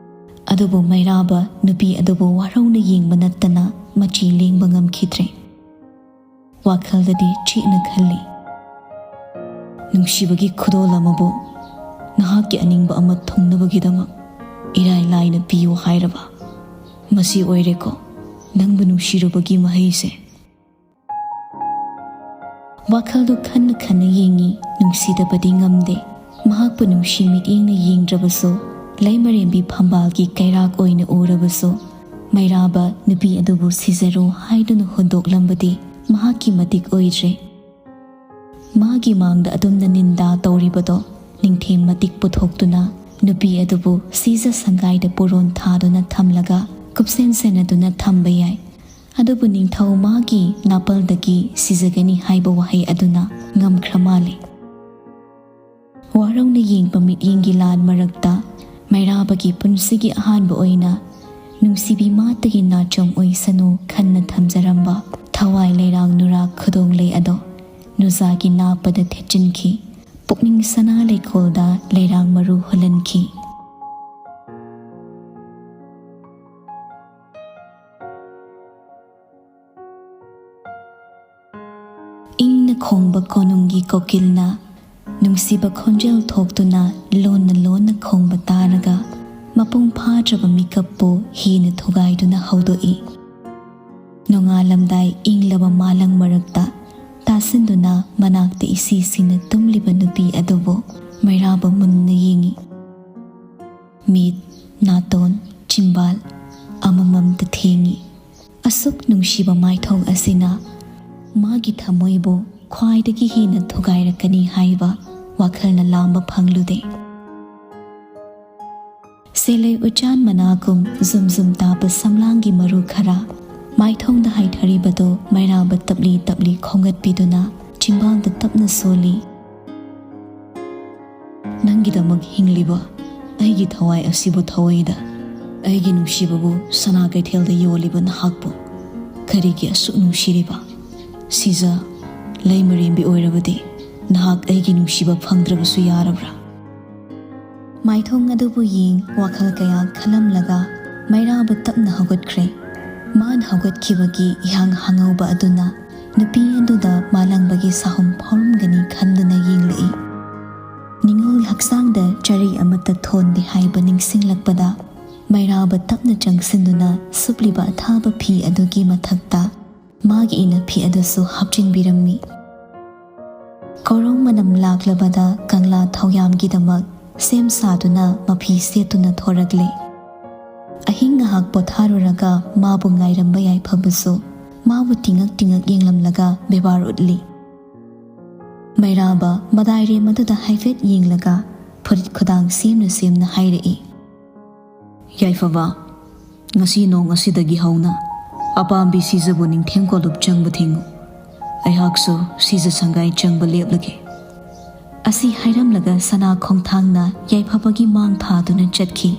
ꯑꯗꯨꯕꯨ ꯃꯩꯔꯥꯕ ꯅꯨꯄꯤ ꯑꯗꯨꯕꯨ ꯋꯥꯔꯧꯅ ꯌꯦꯡꯕ ꯅꯠꯇꯅ ꯃꯆꯤ ꯂꯦꯡꯕ ꯉꯝꯈꯤꯗ꯭ꯔꯦ꯫ ꯋꯥꯈꯜꯗꯗꯤ ꯆꯦꯛꯅ ꯈꯜꯂꯤ, "ꯅꯨꯡꯁꯤꯕꯒꯤ ꯈꯨꯗꯣꯜ ꯑꯃꯕꯨ ꯅꯍꯥꯛꯀꯤ ꯑꯅꯤꯡꯕ ꯑꯃ ꯊꯨꯡꯅꯕꯒꯤꯗꯃꯛ ꯏꯔꯥꯏ ꯂꯥꯏꯅ ꯄꯤꯌꯨ ꯍꯥꯏꯔꯕ? ꯃꯁꯤ ꯑꯣꯏꯔꯦꯀꯣ ꯅꯪꯕꯨ ꯅꯨꯡꯁꯤꯔꯨꯕꯒꯤ ꯃꯍꯩꯁꯦ"꯫ ꯋꯥꯈꯜꯗꯨ ꯈꯟꯅ ꯈꯟꯅ ꯌꯦꯡꯉꯤ, ꯅꯨꯡꯁꯤꯗꯕꯗꯤ ꯉꯝꯗꯦ꯫ ꯃꯍꯥꯛꯄꯨ ꯅꯨꯡꯁꯤ ꯃꯤꯠꯌꯦꯡꯅ ꯌꯦꯡꯗ꯭ꯔꯕꯁꯨ, ꯂꯩꯃꯔꯦꯝꯕꯤ ꯐꯝꯕꯥꯜꯒꯤ ꯀꯩꯔꯥꯛ ꯑꯣꯏꯅ ꯎꯔꯕꯁꯨ, ꯃꯩꯔꯥꯕ ꯅꯨꯄꯤ ꯑꯗꯨꯕꯨ ꯁꯤꯖꯔꯣ ꯍꯥꯏꯗꯨꯅ ꯍꯨꯟꯗꯣꯛꯂꯝꯕꯗꯤ ꯃꯍꯥꯛꯀꯤ ꯃꯇꯤꯛ ꯑꯣꯏꯗ꯭ꯔꯦ꯫ ꯃꯥꯒꯤ ꯃꯥꯡꯗ ꯑꯗꯨꯝꯅ ꯅꯤꯟꯗꯥ ꯇꯧꯔꯤꯕꯗꯣ ꯅꯤꯡꯊꯦꯝ ꯃꯇꯤꯛ ꯄꯨꯊꯣꯛꯇꯨꯅ, ꯅꯨꯄꯤ ꯑꯗꯨꯕꯨ ꯁꯤꯖ ꯁꯪꯒꯥꯏꯗ ꯄꯨꯔꯣꯟ ꯊꯥꯗꯨꯅ ꯊꯝꯂꯒ ꯀꯨꯞꯁꯦꯟ ꯁꯦꯟꯅꯗꯨꯅ ꯊꯝꯕ ꯌꯥꯏ꯫ ꯑꯗꯨꯕꯨ ꯅꯤꯡꯊꯧ ꯃꯥꯒꯤ ꯅꯥꯄꯜꯗꯒꯤ ꯁꯤꯖꯒꯅꯤ ꯍꯥꯏꯕ ꯋꯥꯍꯩ ꯑꯗꯨꯅ ꯉꯝꯈ꯭ꯔ ꯃꯥꯜꯂꯦ꯫ ꯋꯥꯔꯧꯅ ꯌꯦꯡꯕ ꯃꯤꯠꯌꯦꯡꯒꯤ ꯂꯥꯟ ꯃꯔꯛꯇ ꯃꯩꯔꯥꯕꯒꯤ ꯄꯨꯟꯁꯤꯒꯤ ꯑꯍꯥꯟꯕ ꯑꯣꯏꯅ ꯅꯨꯡꯁꯤꯕꯤ ꯃꯥꯇꯒꯤ ꯅꯥꯆꯣꯝ ꯑꯣꯏꯁꯅꯨ ꯈꯟꯅ ꯊꯝꯖꯔꯝꯕ ꯊꯋꯥꯏ ꯂꯩꯔꯥꯡ ꯅꯨꯔꯥ ꯈꯨꯗꯣꯡꯂꯩ ꯑꯗꯣ ꯅꯨꯖꯥꯒꯤ ꯅꯥꯞꯄꯗ ꯊꯦꯠꯆꯤꯟꯈꯤ꯫ ꯄꯨꯛꯅꯤꯡ ꯁꯅꯥ ꯂꯩꯀꯣꯜꯗ ꯂꯩꯔꯥꯡ ꯃꯔꯨ ꯍꯨꯜꯍꯟꯈꯤ꯫ ꯏꯪꯅ ꯈꯣꯡꯕ ꯀꯣꯅꯨꯡꯒꯤ ꯀꯣꯀꯤꯜꯅ ꯅꯨꯡꯁꯤꯕ ꯈꯣꯟꯖꯦꯜ ꯊꯣꯛꯇꯨꯅ ꯂꯣꯟꯅ ꯂꯣꯟꯅ ꯈꯣꯡꯕ ꯇꯥꯔꯒ, ꯃꯄꯨꯡ ꯐꯥꯗ꯭ꯔꯕ ꯃꯤꯀꯞꯄꯨ ꯍꯤꯅ ꯊꯨꯒꯥꯏꯗꯨꯅ ꯍꯧꯗꯣꯛꯏ꯫ ꯅꯣꯡꯉꯥꯜꯂꯝꯗꯥꯏ ꯏꯪꯂꯕ ꯃꯥꯂꯪ ꯃꯔꯛꯇ ꯇꯥꯁꯤꯟꯗꯨꯅ ꯃꯅꯥꯛꯇ ꯏꯁꯤ ꯁꯤꯅ ꯇꯨꯝꯂꯤꯕ ꯅꯨꯄꯤ ꯑꯗꯨꯕꯨ ꯃꯩꯔꯥꯕ ꯃꯨꯟꯅ ꯌꯦꯡꯏ꯫ ꯃꯤꯠ, ꯅꯥꯇꯣꯟ, ꯆꯤꯝꯕꯥꯜ ꯑꯃꯃꯝꯇ ꯊꯦꯡꯏ꯫ ꯑꯁꯨꯛ ꯅꯨꯡꯁꯤꯕ ꯃꯥꯏꯊꯣꯡ ꯑꯁꯤꯅ ꯃꯥꯒꯤ ꯊꯃꯣꯏꯕꯨ ꯈ꯭ꯋꯥꯏꯗꯒꯤ ꯍꯦꯟꯅ ꯊꯨꯒꯥꯏꯔꯛꯀꯅꯤ ꯍꯥꯏꯕ ꯋꯥꯈꯜꯅ ꯂꯥꯝꯕ ꯐꯪꯂꯨꯗꯦ꯫ ꯁꯦꯂꯩ ꯎꯆꯥꯟ ꯃꯅꯥꯒꯨꯝ ꯖꯨꯝ ꯖꯨꯝ ꯇꯥꯕ ꯁꯝꯂꯥꯡꯒꯤ ꯃꯔꯨ ꯈꯔ ꯃꯥꯏꯊꯣꯡꯗ ꯍꯥꯏꯊꯔꯤꯕꯗꯨ ꯃꯩꯔꯥꯕ ꯇꯞꯂꯤ ꯇꯞꯂꯤ ꯈꯣꯝꯒꯠꯄꯤꯗꯨꯅ ꯆꯤꯝꯕꯥꯜꯗ ꯇꯞꯅ ꯁꯣꯜꯂꯤ꯫ "ꯅꯪꯒꯤꯗꯃꯛ ꯍꯤꯡꯂꯤꯕ ꯑꯩꯒꯤ ꯊꯋꯥꯏ ꯑꯁꯤꯕꯨ ꯊꯧꯑꯣꯏꯗ, ꯑꯩꯒꯤ ꯅꯨꯡꯁꯤꯕꯕꯨ ꯁꯅꯥ ꯀꯩꯊꯦꯜꯗ ꯌꯣꯜꯂꯤꯕ ꯅꯍꯥꯛꯄꯨ ꯀꯔꯤꯒꯤ ꯑꯁꯨꯛ ꯅꯨꯡꯁꯤꯔꯤꯕ? ꯁꯤꯖ, ꯂꯩꯃꯔꯦꯝꯕꯤ ꯑꯣꯏꯔꯕꯗꯤ ꯅꯍꯥꯛ ꯑꯩꯒꯤ ꯅꯨꯡꯁꯤꯕ ꯐꯪꯗ꯭ꯔꯕꯁꯨ ꯌꯥꯔꯕ꯭ꯔꯥ?" ꯃꯥꯏꯊꯣꯡ ꯑꯗꯨꯕꯨ ꯌꯦꯡ ꯋꯥꯈꯜ ꯀꯌꯥ ꯈꯜꯂꯝꯂꯒ ꯃꯩꯔꯥꯕ ꯇꯞꯅ ꯍꯧꯒꯠꯈ꯭ꯔꯦ꯫ ꯃꯥꯅ ꯍꯧꯒꯠꯈꯤꯕꯒꯤ ꯏꯍꯥꯡ ꯍꯥꯡꯍꯧꯕ ꯑꯗꯨꯅ ꯅꯨꯄꯤ ꯑꯗꯨꯗ ꯃꯥꯂꯪꯕꯒꯤ ꯁꯥꯍꯨꯝ ꯐꯥꯎꯔꯝꯒꯅꯤ ꯈꯟꯗꯨꯅ ꯌꯦꯡꯂꯛꯏ꯫ ꯅꯤꯡꯉꯣꯜ ꯍꯛꯆꯥꯡꯗ ꯆꯔꯩ ꯑꯃꯠꯇ ꯊꯣꯟꯗꯦ ꯍꯥꯏꯕ ꯅꯤꯡꯁꯤꯡꯂꯛꯄꯗ ꯃꯩꯔꯥꯕ ꯇꯞꯅ ꯆꯪꯁꯤꯟꯗꯨꯅ ꯁꯨꯞꯂꯤꯕ ꯑꯊꯥꯕ ꯐꯤ ꯑꯗꯨꯒꯤ ꯃꯊꯛꯇ ꯃꯥꯒꯤ ꯏꯅꯐꯤ ꯑꯗꯨꯁꯨ ꯍꯥꯞꯆꯤꯟꯕꯤꯔꯝꯃꯤ꯫ ꯀꯣꯔꯧ ꯃꯅꯝ ꯂꯥꯛꯂꯕꯗ ꯀꯪꯂꯥ ꯊꯧꯌꯥꯝꯒꯤꯗꯃꯛ ꯁꯦꯝ ꯁꯥꯗꯨꯅ ꯃꯐꯤ ꯁꯦꯠꯇꯨꯅ ꯊꯣꯔꯛꯂꯦ꯫ ꯑꯍꯤꯡ ꯉꯥꯏꯍꯥꯛ ꯄꯣꯊꯥꯔꯨꯔꯒ ꯃꯥꯕꯨ ꯉꯥꯏꯔꯝꯕ ꯌꯥꯏꯐꯕꯁꯨ ꯃꯥꯕꯨ ꯇꯤꯡꯉꯛ ꯇꯤꯡꯉꯛ ꯌꯦꯡꯂꯝꯂꯒ ꯕꯦꯕꯥꯔ ꯎꯠꯂꯤ꯫ ꯃꯩꯔꯥꯕ ꯃꯗꯥꯏꯔꯦꯝ ꯑꯗꯨꯗ ꯍꯥꯏꯐꯦꯠ ꯌꯦꯡꯂꯒ ꯐꯨꯔꯤꯠ ꯈꯨꯗꯥꯡ ꯁꯦꯝꯅ ꯁꯦꯝꯅ ꯍꯥꯏꯔꯛꯏ꯫ "ꯌꯥꯏꯐꯕ, ꯉꯁꯤ ꯅꯣꯡ ꯑꯁꯤꯗꯒꯤ ꯍꯧꯅ ꯑꯄꯥꯝꯕꯤ ꯁꯤꯖꯕꯨ ꯅꯤꯡꯊꯦꯝ ꯀꯣꯂꯨꯞ ꯆꯪꯕ ꯊꯤꯡꯉꯨ꯫ ꯑꯩꯍꯥꯛꯁꯨ ꯁꯤꯖ ꯁꯪꯒꯥꯏ ꯆꯪꯕ ꯂꯦꯞꯂꯒꯦ꯫" ꯑꯁꯤ ꯍꯥꯏꯔꯝꯂꯒ ꯁꯅꯥ ꯈꯣꯡꯊꯥꯡꯅ ꯌꯥꯏꯐꯕꯒꯤ ꯃꯥꯡ ꯊꯥꯗꯨꯅ ꯆꯠꯈꯤ꯫